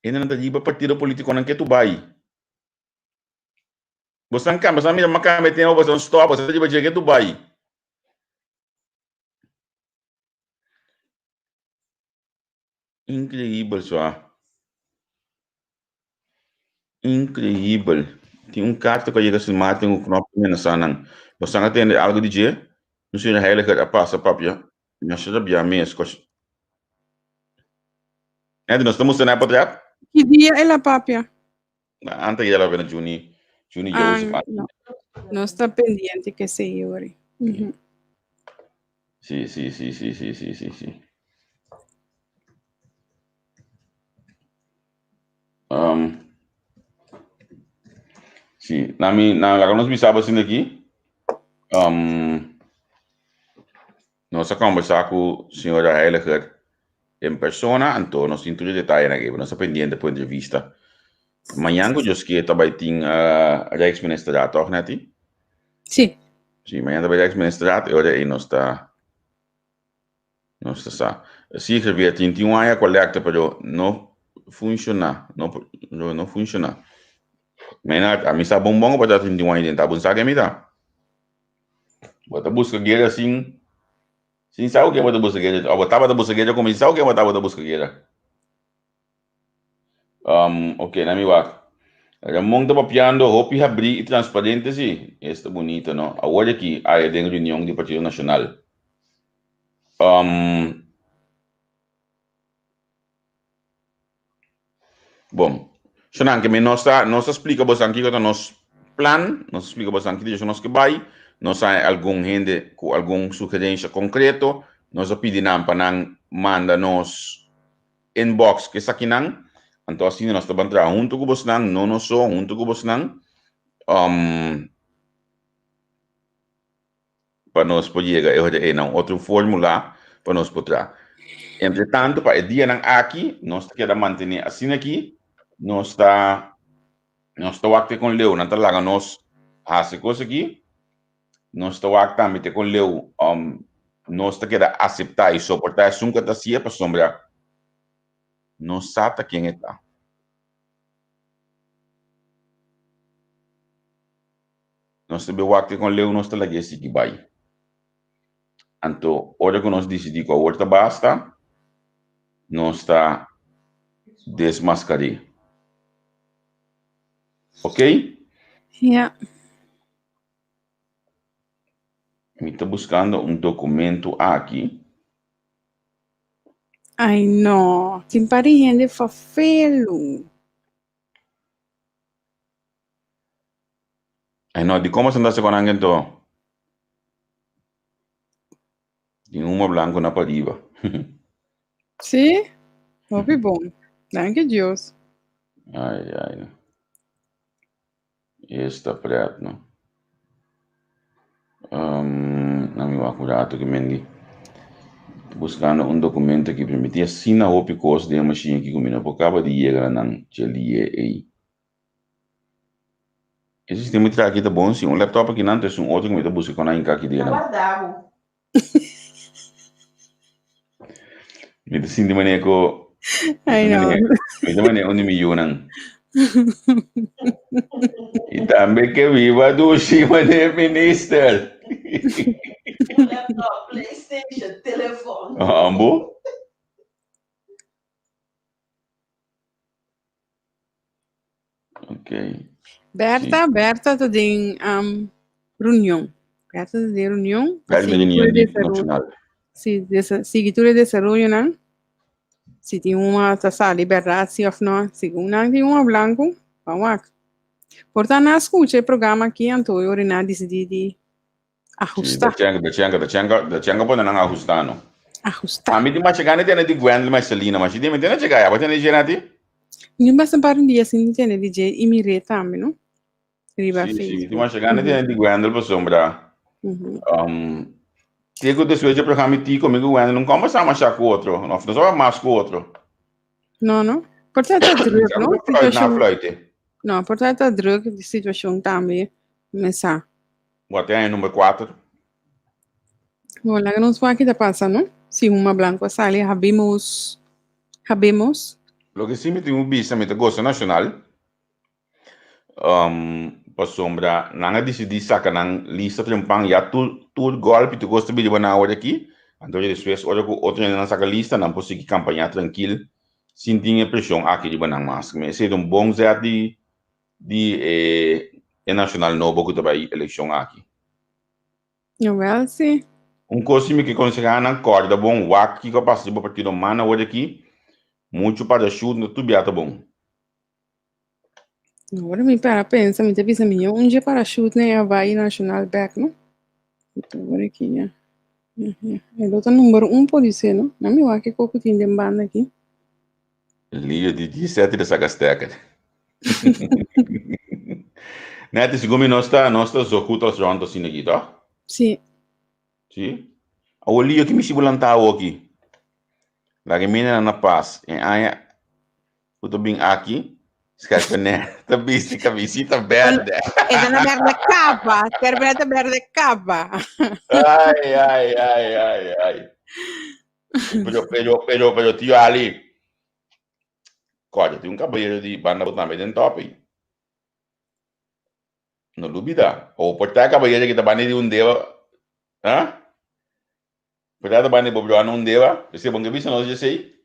Hende nan ta riba partido politiconan ke tu bai. Bosan kambia, bosan mira ma kambia tema, bosan stop, bosan riba dje ke tu bai. Increíbel sua. Increíbel. Tin un carta cu a yega Sint Maarten cu Knops ta menasa nan. Bosan a tende algo di dje? Un señor Heiliger a pasa papia. Masha rabia mes. Andy, nos ta mustra na e potret? Ki dia el a papia? Antes el a papia na Juni, Juni Ah, Joseph. no. Nos ta pendiente ke esei ori. Mhm. Sí, sí, sí, sí, sí, sí, sí, sí. Um, sí, na mi, na laga nos bisa bo asina aki. Um, Nos a kombersá ku señora Heiliger en persona, anto nos tin tur e detayenan aki. Nos ta pendiente pa entrevista. Mañan ku Dios kier ta bai tin Rijksministerraad, tòg Netty? Sí. Sí, mañan ta bai Rijksministerraad, e ora ei nos ta nos ta sa. Sí, Javier, tin tin un aña kolekta, pero no funshoná, no no funshoná. Mena, a mi sa bon bon ku pa ta tin tin un aña den ta, bo sa ke mi ta? Bo ta buska guera sin sin sa ku ken bo ta buska guera. O bo tabata buska guera komo sin sa ku ken bo tabata buska guera. Um, ok, na mi wak. Ramon ta papiando hopi habrí i transparente si. Esta bunita, no? Awor aki aya den reunion di Partido Nacional. Um, Bon, Shonan, ke mi nos ta, nos ta splika bosan kiko ta nos plan, nos ta splika bosan ki direkshon nos ke bai, nos haña algun hende ku algun sugerensha konkreto, nos a pidi nan pa nan manda nos inbox ku esakinan, anto asina nos ta ban traha huntu ku bosnan, no nos so, huntu ku bosnan, pa nos por yega e ora ei na un otro formula pa nos por traha. Entre tanto, pa e dianan aki, nos ta keda mantené asina aki, nos ta nos ta wak te kon leu nan ta laga nos hasi kos aki, nos ta wak tambe te kon leu um, nos ta keda aseptá i soportá esun ku ta hasié pasobra nos sa ta ken e ta. Nos ta be wak te kon leu nos ta lag'é sigui bai. Anto, ora ku nos disidí ku awor ta basta, nos ta desmaskar'é. Ok? Ja. Mi ta buskando un dokumento aki. Ai no, tin par di hende fafelu. Ai no, di como santa se con anto? Tin humo blanco na pariba. Sí? Hopi bon. Danki Dios. Ai, ai. Esta pret, no? Um, na mi wak un rato que mendi. Buscando un documento que permitía asina hopi cos den machine aki cu mi no por caba di yega na nan dje ei. E sistema di traha aki ta bon, si un laptop aki nan, entonces un otro cu mi ta busca con nan hinca aki den. Guarda bo. Mi ta sinti manera cu I know. Mi ta manera un di mi yunan. Y tambe que viva dushi meneer minister. Un laptop, PlayStation, telefon. Ambo? Ok. Berta, Berta ta den um, reunion. Berta ta den reunion. Berta Sigui reunion tur e di desaroyo. nacional. Si, desa, sigui tur e desaroyonan. Si tin un ta sali berdad si of no. Segun nan tin un blanco, ban wak. Por ta nan scucha e programa aki anto e ora nan decidi di Sí, ajusta. da chenga, da chenga, da chenga, da chenga pone nan ajusta no. Ajusta. A mi tin masha gana tene di Gwendel Marcelina, ma si di mi tene chega ya, bo tene di Genati? Mi basta un par di dia sin tene di dje y mir'é tambe, no? Riba Sí, sí, mi tin Facebook. masha gana tene di Gwendel pasobra Mhm. um, te ku despues dje programa mi ti komigo Gwendel no kombersá masha ku otro, of no sa mas ku otro. No, no. Por ta ta druk, no? Situacion. Fluiten. No, por ta ta druk di situacion tambe, me sa. Wat é nummer 4? Bon, laga nos wak ki ta pasa, no? Si huma blanco a sali, habemos, habemos. Loke si mi tin un bisa, mi ta gosa Nacional. Pasobra nan a disidí saka nan lista trempan ya tur tur gòlpi tur kos ta bini riba nan awor aki. Anto despues ora ku otro hendenan saka lista nan por sigui kampañá trankil sin tin e preshon aki riba nan mas. Esei ta un bon zèt di di e e nashonal nobo ku ta bai elekshon aki. Jawel si. Un kos si mi ke konsehá nan kòrda bon wak kiko a pasa riba partido man awor aki muchu parashut no tur bia ta bon. Ora mi para pensa, mi ta bisa mi un dje parachute ne a bai nacional bek, no? Ora aki, ya. Ya, ya. E lo ta number un podise, no? Na mi wak e koko tin den banda aki. Lio di 17 ta saka stekker. Neti, segun mi nos ta, nos ta zo goed als rond asina aki, toch? Sí. Sí. Awor Lio, ki mishi bo lanta awoki? Laga e menennan na pas. E aña ku ta bin aki, Scherpenheel ta bisti kamisita berde. E ta na berde kaba. Scherpenheel ta berde kaba. Ai, ai, ai, ai, ai. Pero, pero, pero, pero, tio Ali, kòrda tin un kabayero di banda bo tambe den tòpi. No lubida. O por ta kabayero ki ta banda di un deba, ha? Por ta banda di bo bròna un deba, p'esei bo no ke bisa nos esei.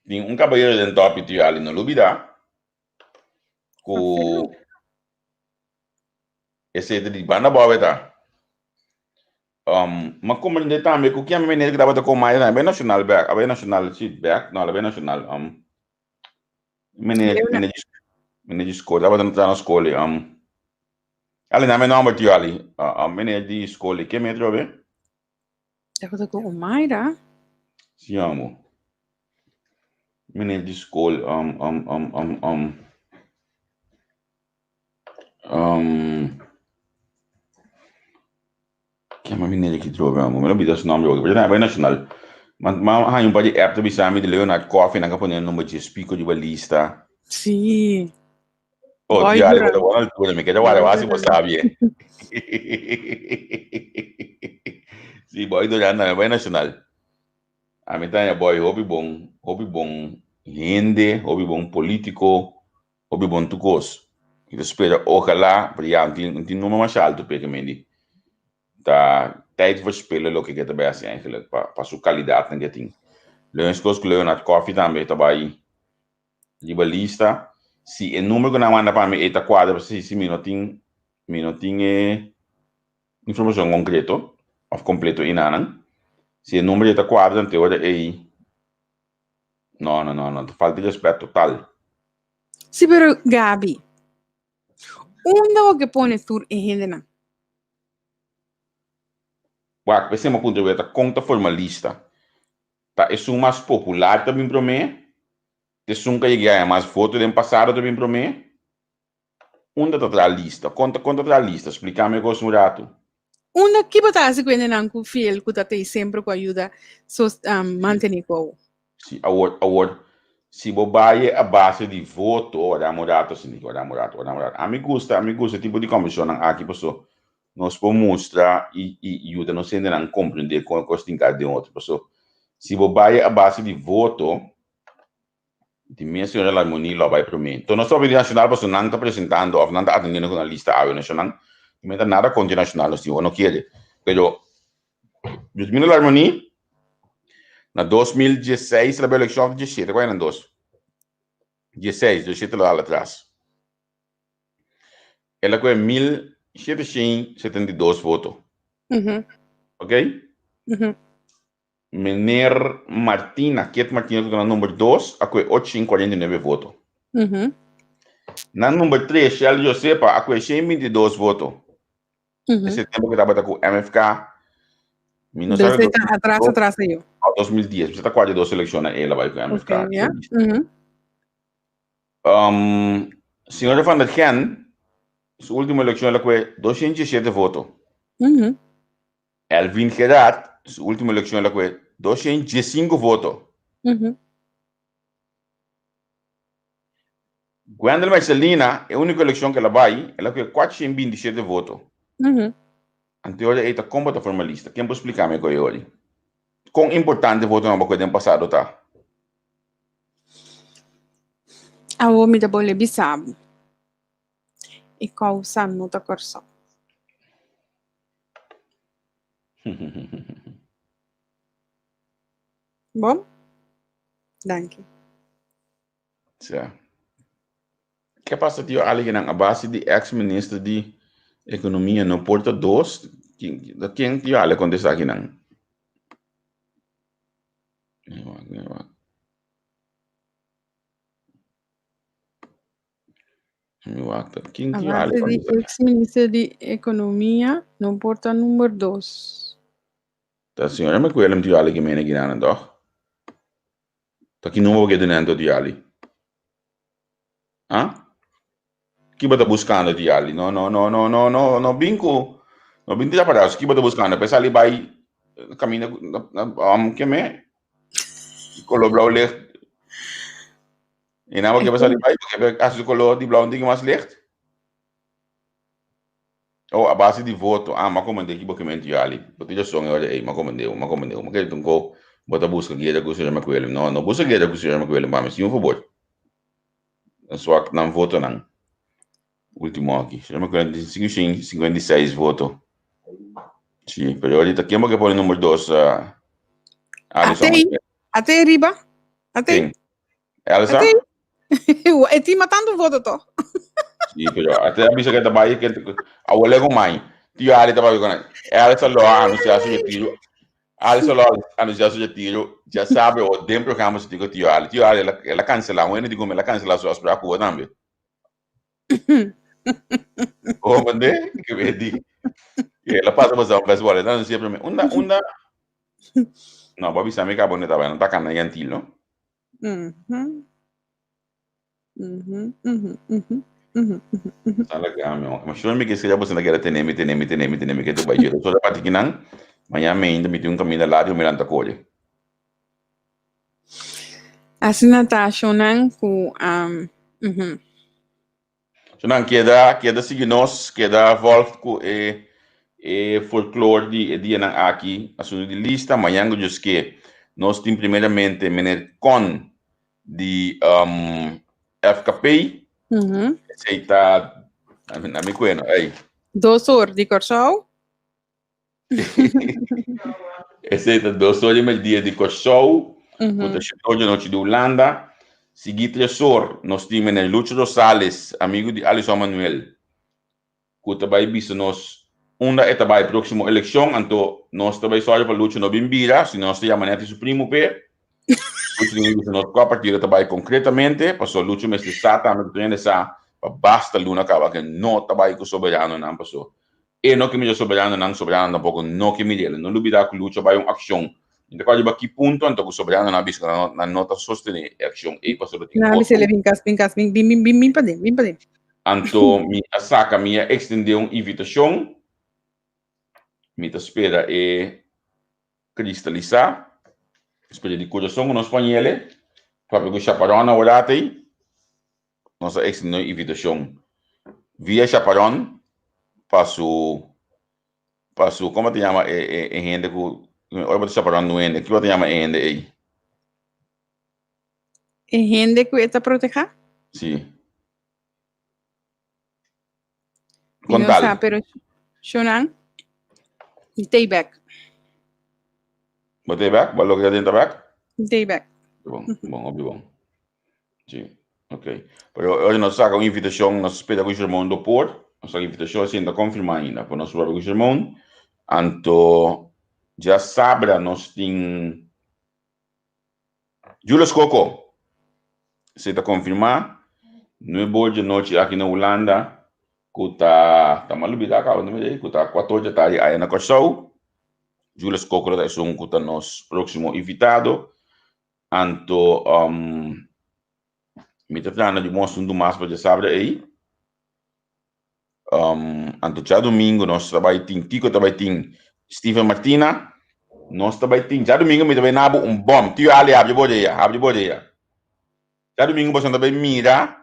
Tin un kabayero den tòpi tio Ali, no lubida ku esei ta di banda abou e ta. Um, m'a comprende tambe ku kian meneer ku tabata kon maya tambe nacional bek, a bai nacional, si bek, no, a bai nacional. Um, meneer, meneer di, meneer di skol, tabata na skol, um, Ali, na mi nomber tio Ali, uh, meneer di skol, ke metro be? Tabata ku Omaira? Si, amo. Meneer di skol, um, um, um, um, um. Um, Kema meneer aki trobe amo? Mi no bida su nomber oke, pero ta bai nacional. Ma ma haña un par di app ta bisa mi di Leonard Coffee, nan ka pone nomber dje Pico riba lista. Sí. Oh, Boy diablo, Duran. bo ta buena altura, mi keda wara Boy wasi bo Duran. sabi. Sí, Boy Duran tambe bai nacional. Ami ta haña Boy hopi bon, hopi bon hende, hopi bon politico, hopi bon tur kos. Mi ta spera ojalá, pero ya, no tin number masha alto p'e ke mendi. Ta tijd verspillen loke ke ta bai hasi eigenlijk pa pa su kalidatnan ke tin. Leunskos ku Leonard Coffee tambe ta bai riba lista. Si e number ku nan manda pa mi ei ta kuadra pasobra si mi no tin mi no tin e informashon konkreto òf kompleto einanan. Si e number ei ta kuadra anto e ora ei no no no no ta falta di rèspèt total. Sí, pero Gaby, unda bo ke pone tur e hendenan? Wak, p'esei mi a puntra weta kon ta forma lista. Ta esun mas popular ta bin promé? Ta esun ku a yega haña mas voto den pasado ta bin promé? Unda ta traha lista? Kon ta kon ta traha lista? Splika mi e kos un ratu. Unda ki bo ta hasi ku hendenan ku fiel ku ta tei semper ku a yuda sos mantene ku awo? Si, awor, awor, si bo bai a base di voto, wardam un rato, Cindy, wardam un rato, wardam un rato. Ami gusta, ami gusta e tipo di kombersashonnan aki paso nos por mustra i i yuda nos hendenan komprendé kon e kos tin kar den otro. Paso si bo bai a base di voto, di mes señora Larmonie lo a bai promé. Enton nos papia di Nacional paso nan ta presentando of nan ta atendiendo ku nan lista awe nacional. No mester nada kontra Nacional nos tin, bo no kere. Pero Jusmina Larmonie na 2016 la bai elekshon of 17, kua eran dos? 16, 17 lo dal atras. El a kohe 1772 voto. Ok? Meneer Martina, Kiet Martina ku ta na number dos, a kohe 849 voto. Na number tres, Shell Josepa a kohe 122 voto. Ese tempo ku tabata ku MFK, mi no sabe Entonces, ta atras, atras ayo. 2010, mi sa ta kuadra dos elekshonnan el a bai ku MFK. Ok, ya. Señora van der Gen, su último elekshon el a kohe 207 voto. Elvin Gerard, su último elekshon el a kohe. 215 voto. Gwendel Mercelina, e úniko elekshon ku el a bai, el a kohe 427 voto. Anto e ora ei ta kon bo ta forma lista? Ken por splika mi ku e ora? Kon importante votonan bo kohe den pasado ta? Awor mi ta bolbe bisa bo, e kousa no ta Kòrsou. Bon? Danki. Sa. Ke pasa tio Ali nan a base di ex minister di economia no por ta dos? Ken tio Ali contesta aki nan? Mi wak ta ken A tio Ali base di contesta? ex minister di economia no por ta number dos. Ta señora McWilliam tio Ali ki mene ginanan toch? Ta ki number bo ke duna anto Diali? Ha? Ki bo ta buskando Diali? No, no, no, no, no, no, no bin ku, no bin tira para Ki bo ta buskando? Pe sali bai kaminda um, ke me? Kolor blauw licht. E nan bo ke pa sali bai, bo ke pa hasi kolor di blauw un tiki mas licht? Oh, a base di voto. Ah, m'a komendé ki bo ke menti Ali. Bo tin rason e ora ei, m'a komendé bo, m'a komendé bo. M'a kere tin ko bo ta buska guera ku señor McWilliam. No, no buska guera ku señor McWilliam pa mi, sin un fabor. Nan swak nan votonan. Ultimo aki. Señor McWilliam tin sinku shen 56 voto. Sí, pero ahorita ken bo ke pone number dos, uh, Alison? Atei, atei riba. Atei. Ken? Elsa? Atei. E tin matando voto toch? Sí, pero ate a bisa que ta bai que awole con mai. Tío Ali ta bai con Elsa lo ha anunciado su retiro. Elsa lo ha anunciado su retiro. Ya sabe o den programa su digo Tío Ali. Tío Ali la la cancela. Bueno, digo me la cancela su afspraak cu tambe. Oh, mande? Que me di. Que la pasa pasar un best No, siempre me. Unda, unda. No, papi, sa mi cabo no ta no ta cana yantil, no? Sala que ame. Ma sure mi que seria você quer tener mi tener mi tener mi tener mi que tu vai eu só pati kinan. Mañana me ainda mi tin un camino largo mi lanta cole. Asina ta shownan ku um, mhm. Shownan keda keda sigui nos, keda volg ku e e folklore di e dianan aki, asuntu di lista, mañan ku Dios ke nos tin primeramente meneer Con di um, FKP, esei ta na mi kueno, ey. 2 or di Kòrsou. Esei ta 2 or di merdia di Kòrsou, ku ta 7 or di anochi di Hulanda. Sigui 3 or, nos tin meneer Lucho Rosales, amigu di Alison Manuel, ku ta bai bisa nos unda e ta bai próksimo elekshon. Anto nos ta bai sòru pa Lucho no bin bira, si nos ta yama nèt su primu p'e. Lucho tin ku bisa nos kua partido ta bai konkretamente, pasobra Lucho mester sa tambe ku tur hende sa pa basta luna kaba ke no ta bai ku soberanonan, pasobra E no ke mira soberanonan, soberano tampoko no ke mira el. No lubida ku lucha bai un akshon. Mi ta kòrda riba ki punto anto ku soberanonan a bisa ku nan no ta sostené e akshon ei pasobra tin Nan a otro. bisa el bin kas, bin kas, bin, bin, bin, bin, bin paden, bin paden. Anto mi a saka, mi a ekstendé un invitashon. Mi ta spera e kristalisá. Spera di kurason ku nos pañele. Papia ku Chaparòn aworat ei. Nos a extende un invitacion via Chaparón pa su pa su como ta yama e e e hende cu ora bo ta Chaparón duende kico ta yama e hende ey? E hende cu e ta proteha? Si. Mi no Con sa tal? pero shonan mi ta bek. Bo ta bek? Bo a logra drenta bek? Mi ta bek. Bon, bon, hopi bon. Sí, ok. Pero ora nos saca un invitacion, nos spera cu Jermon do por. Nos saca invitacion, así no ta confirma ainda. Pero nos papia cu Jermon. Anto, ya sabra nos tin Julius Coco. Se ta confirma. 9 or di anochi aki na Hulanda. Cu ta, ta mal lubida caba, no me cu ta 4 or di tardi aya na Curaçao. Julius Coco lo ta esun cu ta nos proximo invitado. Anto um, mi ta trahando di un asuntu mas pa djasabra ei. Um, anto djadumingu nos ta bai tin, kiko ta bai tin? Steven Martina. Nos ta bai tin djadumingu mi ta bai na bo un bòm. Tio Ali habri bo oreya, habri bo oreya. Djadumingu boso ta bai mira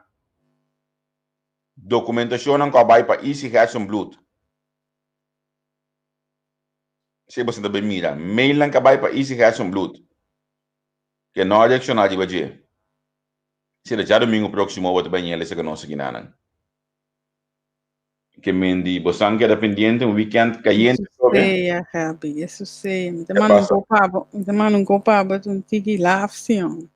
dokumentashonnan ku a bai pa Isi Gerstenbluth. Si boso ta bai mira mailnan ku a bai pa Isi Gerstenbluth ke no a reakshoná riba dje. Si ta djadumingu próksimo bo ta bai ñe lesa ku nos akinanan. Ke men di bosan keda pendiente un weekend cayente Eso sea, Gabi, eso sea. Mi ta manda un kopa, mi ta manda un kopa, but un tiki laf, sí, hom.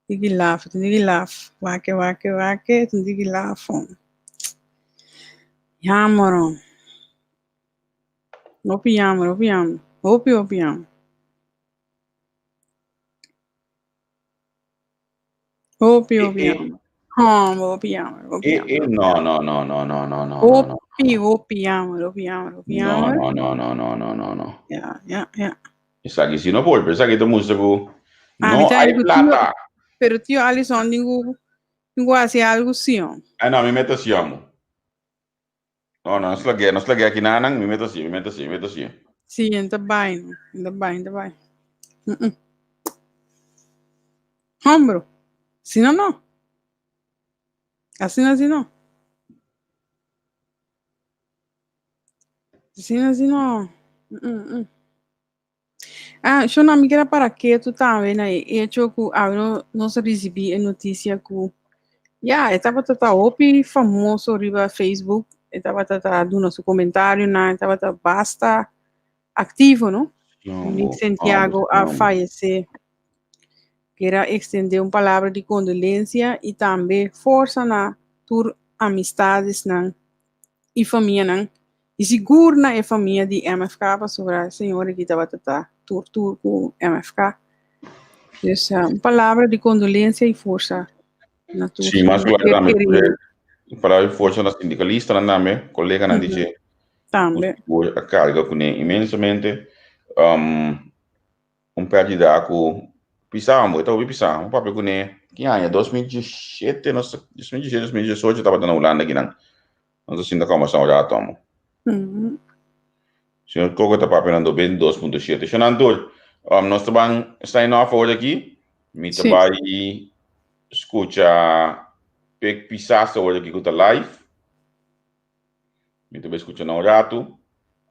Tiki laf, un tiki laf. Wake, wake, wake, un tiki laf, hom. Jammer, hom. Hopi jammer, hopi jammer. Hopi, hopi jammer. Hopi, hopi jammer. Hom, hopi jammer, hopi jammer. No, no, no, no, no, no, no. Hopi, hopi jammer, hopi jammer, hopi jammer. No, no, no, no, no, no, no. Ja, ja, ja. Esaki si no por, pero esaki ta mustra ku Ah, no mi ta hay digo, plata. Pero tio Alison digo, digo hasi algo sí, hom. Ah, no, mi meta sí, amo. No, no, nos lag'é, nos lag'é aki nanan, mi meta sí, mi meta sí, mi meta sí. Sí, en ta bai, no. En ta bai, en ta bai. Mm -mm. Hombro, si no, no. Asina, así no. Asina, así no. Mm -mm. Ah, yo no, mi quiero para ketu tambe na e hecho ku awe no, nos a risibí e notisia ku ya, e tabata ta hopi famoso riba Facebook, e tabata ta duna su comentarionan, e tabata basta aktivo, no? No, Nick bo, Santiago a no. fayesé. Kier a extendé un palabra di kondolensia i tambe forsa na tur amistadesnan i famianan I sigur na e famia di MFK pasobra e señor aki tabata ta tur tur ku MFK. Dus un palabra di kondolensia i forsa na tur Sí, mas su claro ser tambe, kerido. un palabra di forsa na sindikalistanan tambe, koleganan di dje. Tambe. Sigur a karga kuné inmensamente. Un pèrdida ku pisá bo, e ta hopi pisá. Mi papia kuné ki aña? 2017, nos, 2017, 2018 tabata na Hulanda akinan. Nos a sinta kòmbersá un rato amo. Señor Coco ta papia nan 22.7. Shonan tur, nos ta ban sign off awor aki. Mi ta bai skucha Pik Pisas awor aki ku ta live. Mi ta bai skucha nan un ratu.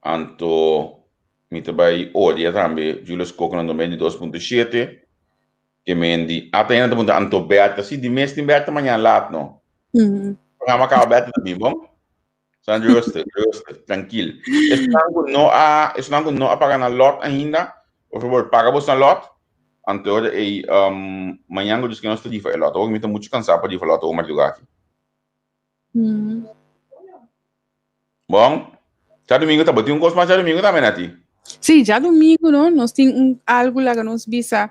Anto mi ta bai odia tambe Julius Coco nan 22.7. Ke men di, ata hende ta puntra anto Bertha, si di mes tin Bertha mañana laat no. Programa kaba Bertha ta bin bon. San rustig, rustig, trankil. Esnan ku no a, esnan ku no a paga nan lot ainda, por favor paga bosnan lot. Anto ora ei mañana ku dios ke nos ta rifa e lot. Awor mi ta muchu kansa pa rifa lot awor marduga aki. Bon, djadumingu ta bo tin un kos mas djadumingu tambe Nati? Sí, djadumingu no, nos tin un algu laga nos bisa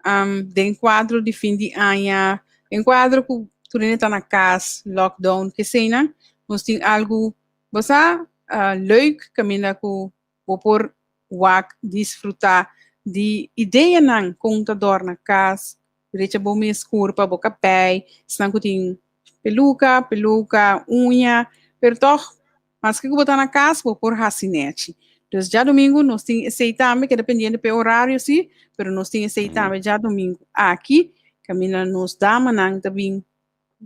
um, den kuadro di fin di aña, den kuadro ku tur hende ta na kas, lockdown, keseina, nos tin algu bo sa uh, leuk kaminda ku bo por wak disfrutá di ideanan kon ta dòrna kas, drecha bo mes kurpa, bo kabei, esnan ku tin peluka, peluka, uña, pero tòg maske ku bo ta na kas bo por hasi nèchi. Dus djadumingu nos tin esei tambe, keda pendiente pa e orario si, pero nos tin esei tambe djadumingu aki, kaminda nos damanan ta bin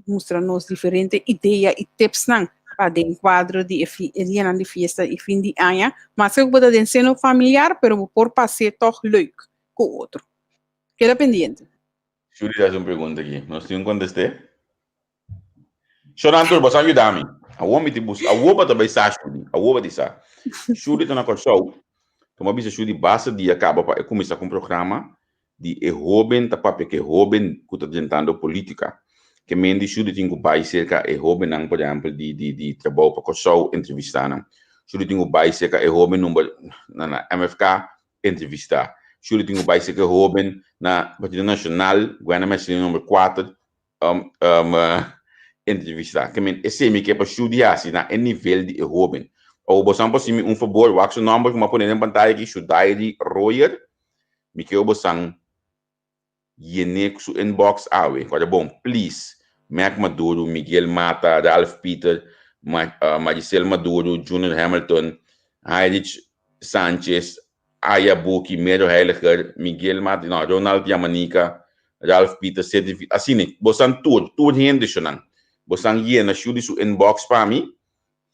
mustra nos diferente idea y tipsnan pa den cuadro di e, e dianan di fiesta y fin di aña. Maske cu bo ta den seno familiar, pero bo por pas'é toch leuk cu otro. Keda pendiente. Shuri ta haci un pregunta aki. Nos tin un contesté? Shonan tur, boso a yuda mi. Awor mi tin bus, awor bo ta bay sa Shuri, awor bo tin sa. Shuri ta na Kòrsou. Tuma bisa Shuri basta dia kaba pa e kuminsá ku un programa di e hoben ta papia ku e hoben ku ta drentando politika. Ke men di Shuri tin ku bai serka e hobennan por ehèmpel di di di Trabou pa Kòrsou entrevistá nan. Shuri tin ku bai serka e hoben number na na MFK entrevistá. Shuri tin ku bai serka e hoben na Partido Nashonal Gwenda Mercelina number kuater entrevistá. Ke men esei mi ke pa Shuri hasi na e nivel di e hoben. Awor bosan por hasi mi un fabor wak su nòmber ku mi a pone den pantaya aki Shudairi Royer. Mi ke bosan yene ku su inbox awe. Kòrda bon, please. Mac Maduro, Miguel Mata, Ralph Pieter, Maricel Maduro, Junior Hamilton, Heinrich Sanchez, Aya Buki, Mero Heiliger, Miguel Mati, no, Ronald Yamanika, Ralph Peter, Cedric, asina, bosan tur, tur hende shonan. Bosan yena Shudi su inbox pa mi.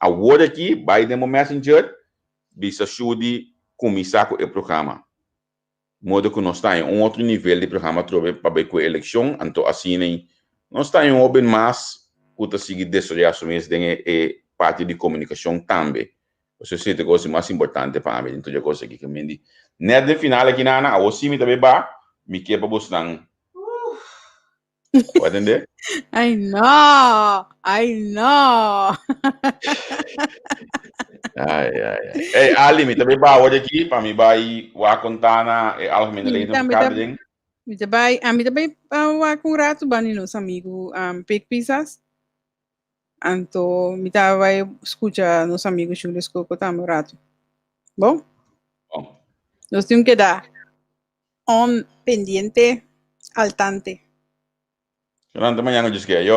Awor aki, bai den bo Messenger, bisa Shudi kuminsá ku e programa. Modo ku nos ta en un otro nivel di programa atrobe pa bai ku e elekshon, anto asina nos ta en un hoben mas ku ta sigui desaroyá su mes den e parti di komunikashon tambe. Pasobra esei ta e kos di mas importante pa ami den tur e kos aki. Ke men di nèt den final aki nana, awor si mi ta bai ba, mi ke pa bosnan. Bo a tende? Ai no! Ai no! Ai, ai, ai. Hey, Ali, mi ta bai ba awor aki pa mi bai wak kontana e algemene Mi leden tambe ta vergadering. mi ta bai, ah, mi ta bai ah, wak un ratu bani nos amigu um, Pig Pizzas. Anto mi ta bai skucha nos amigu Julius Coco tambe un ratu. Bon? Bon. Nos tin keda on pendiente al tante. Durante mañana djis ke. Ayo.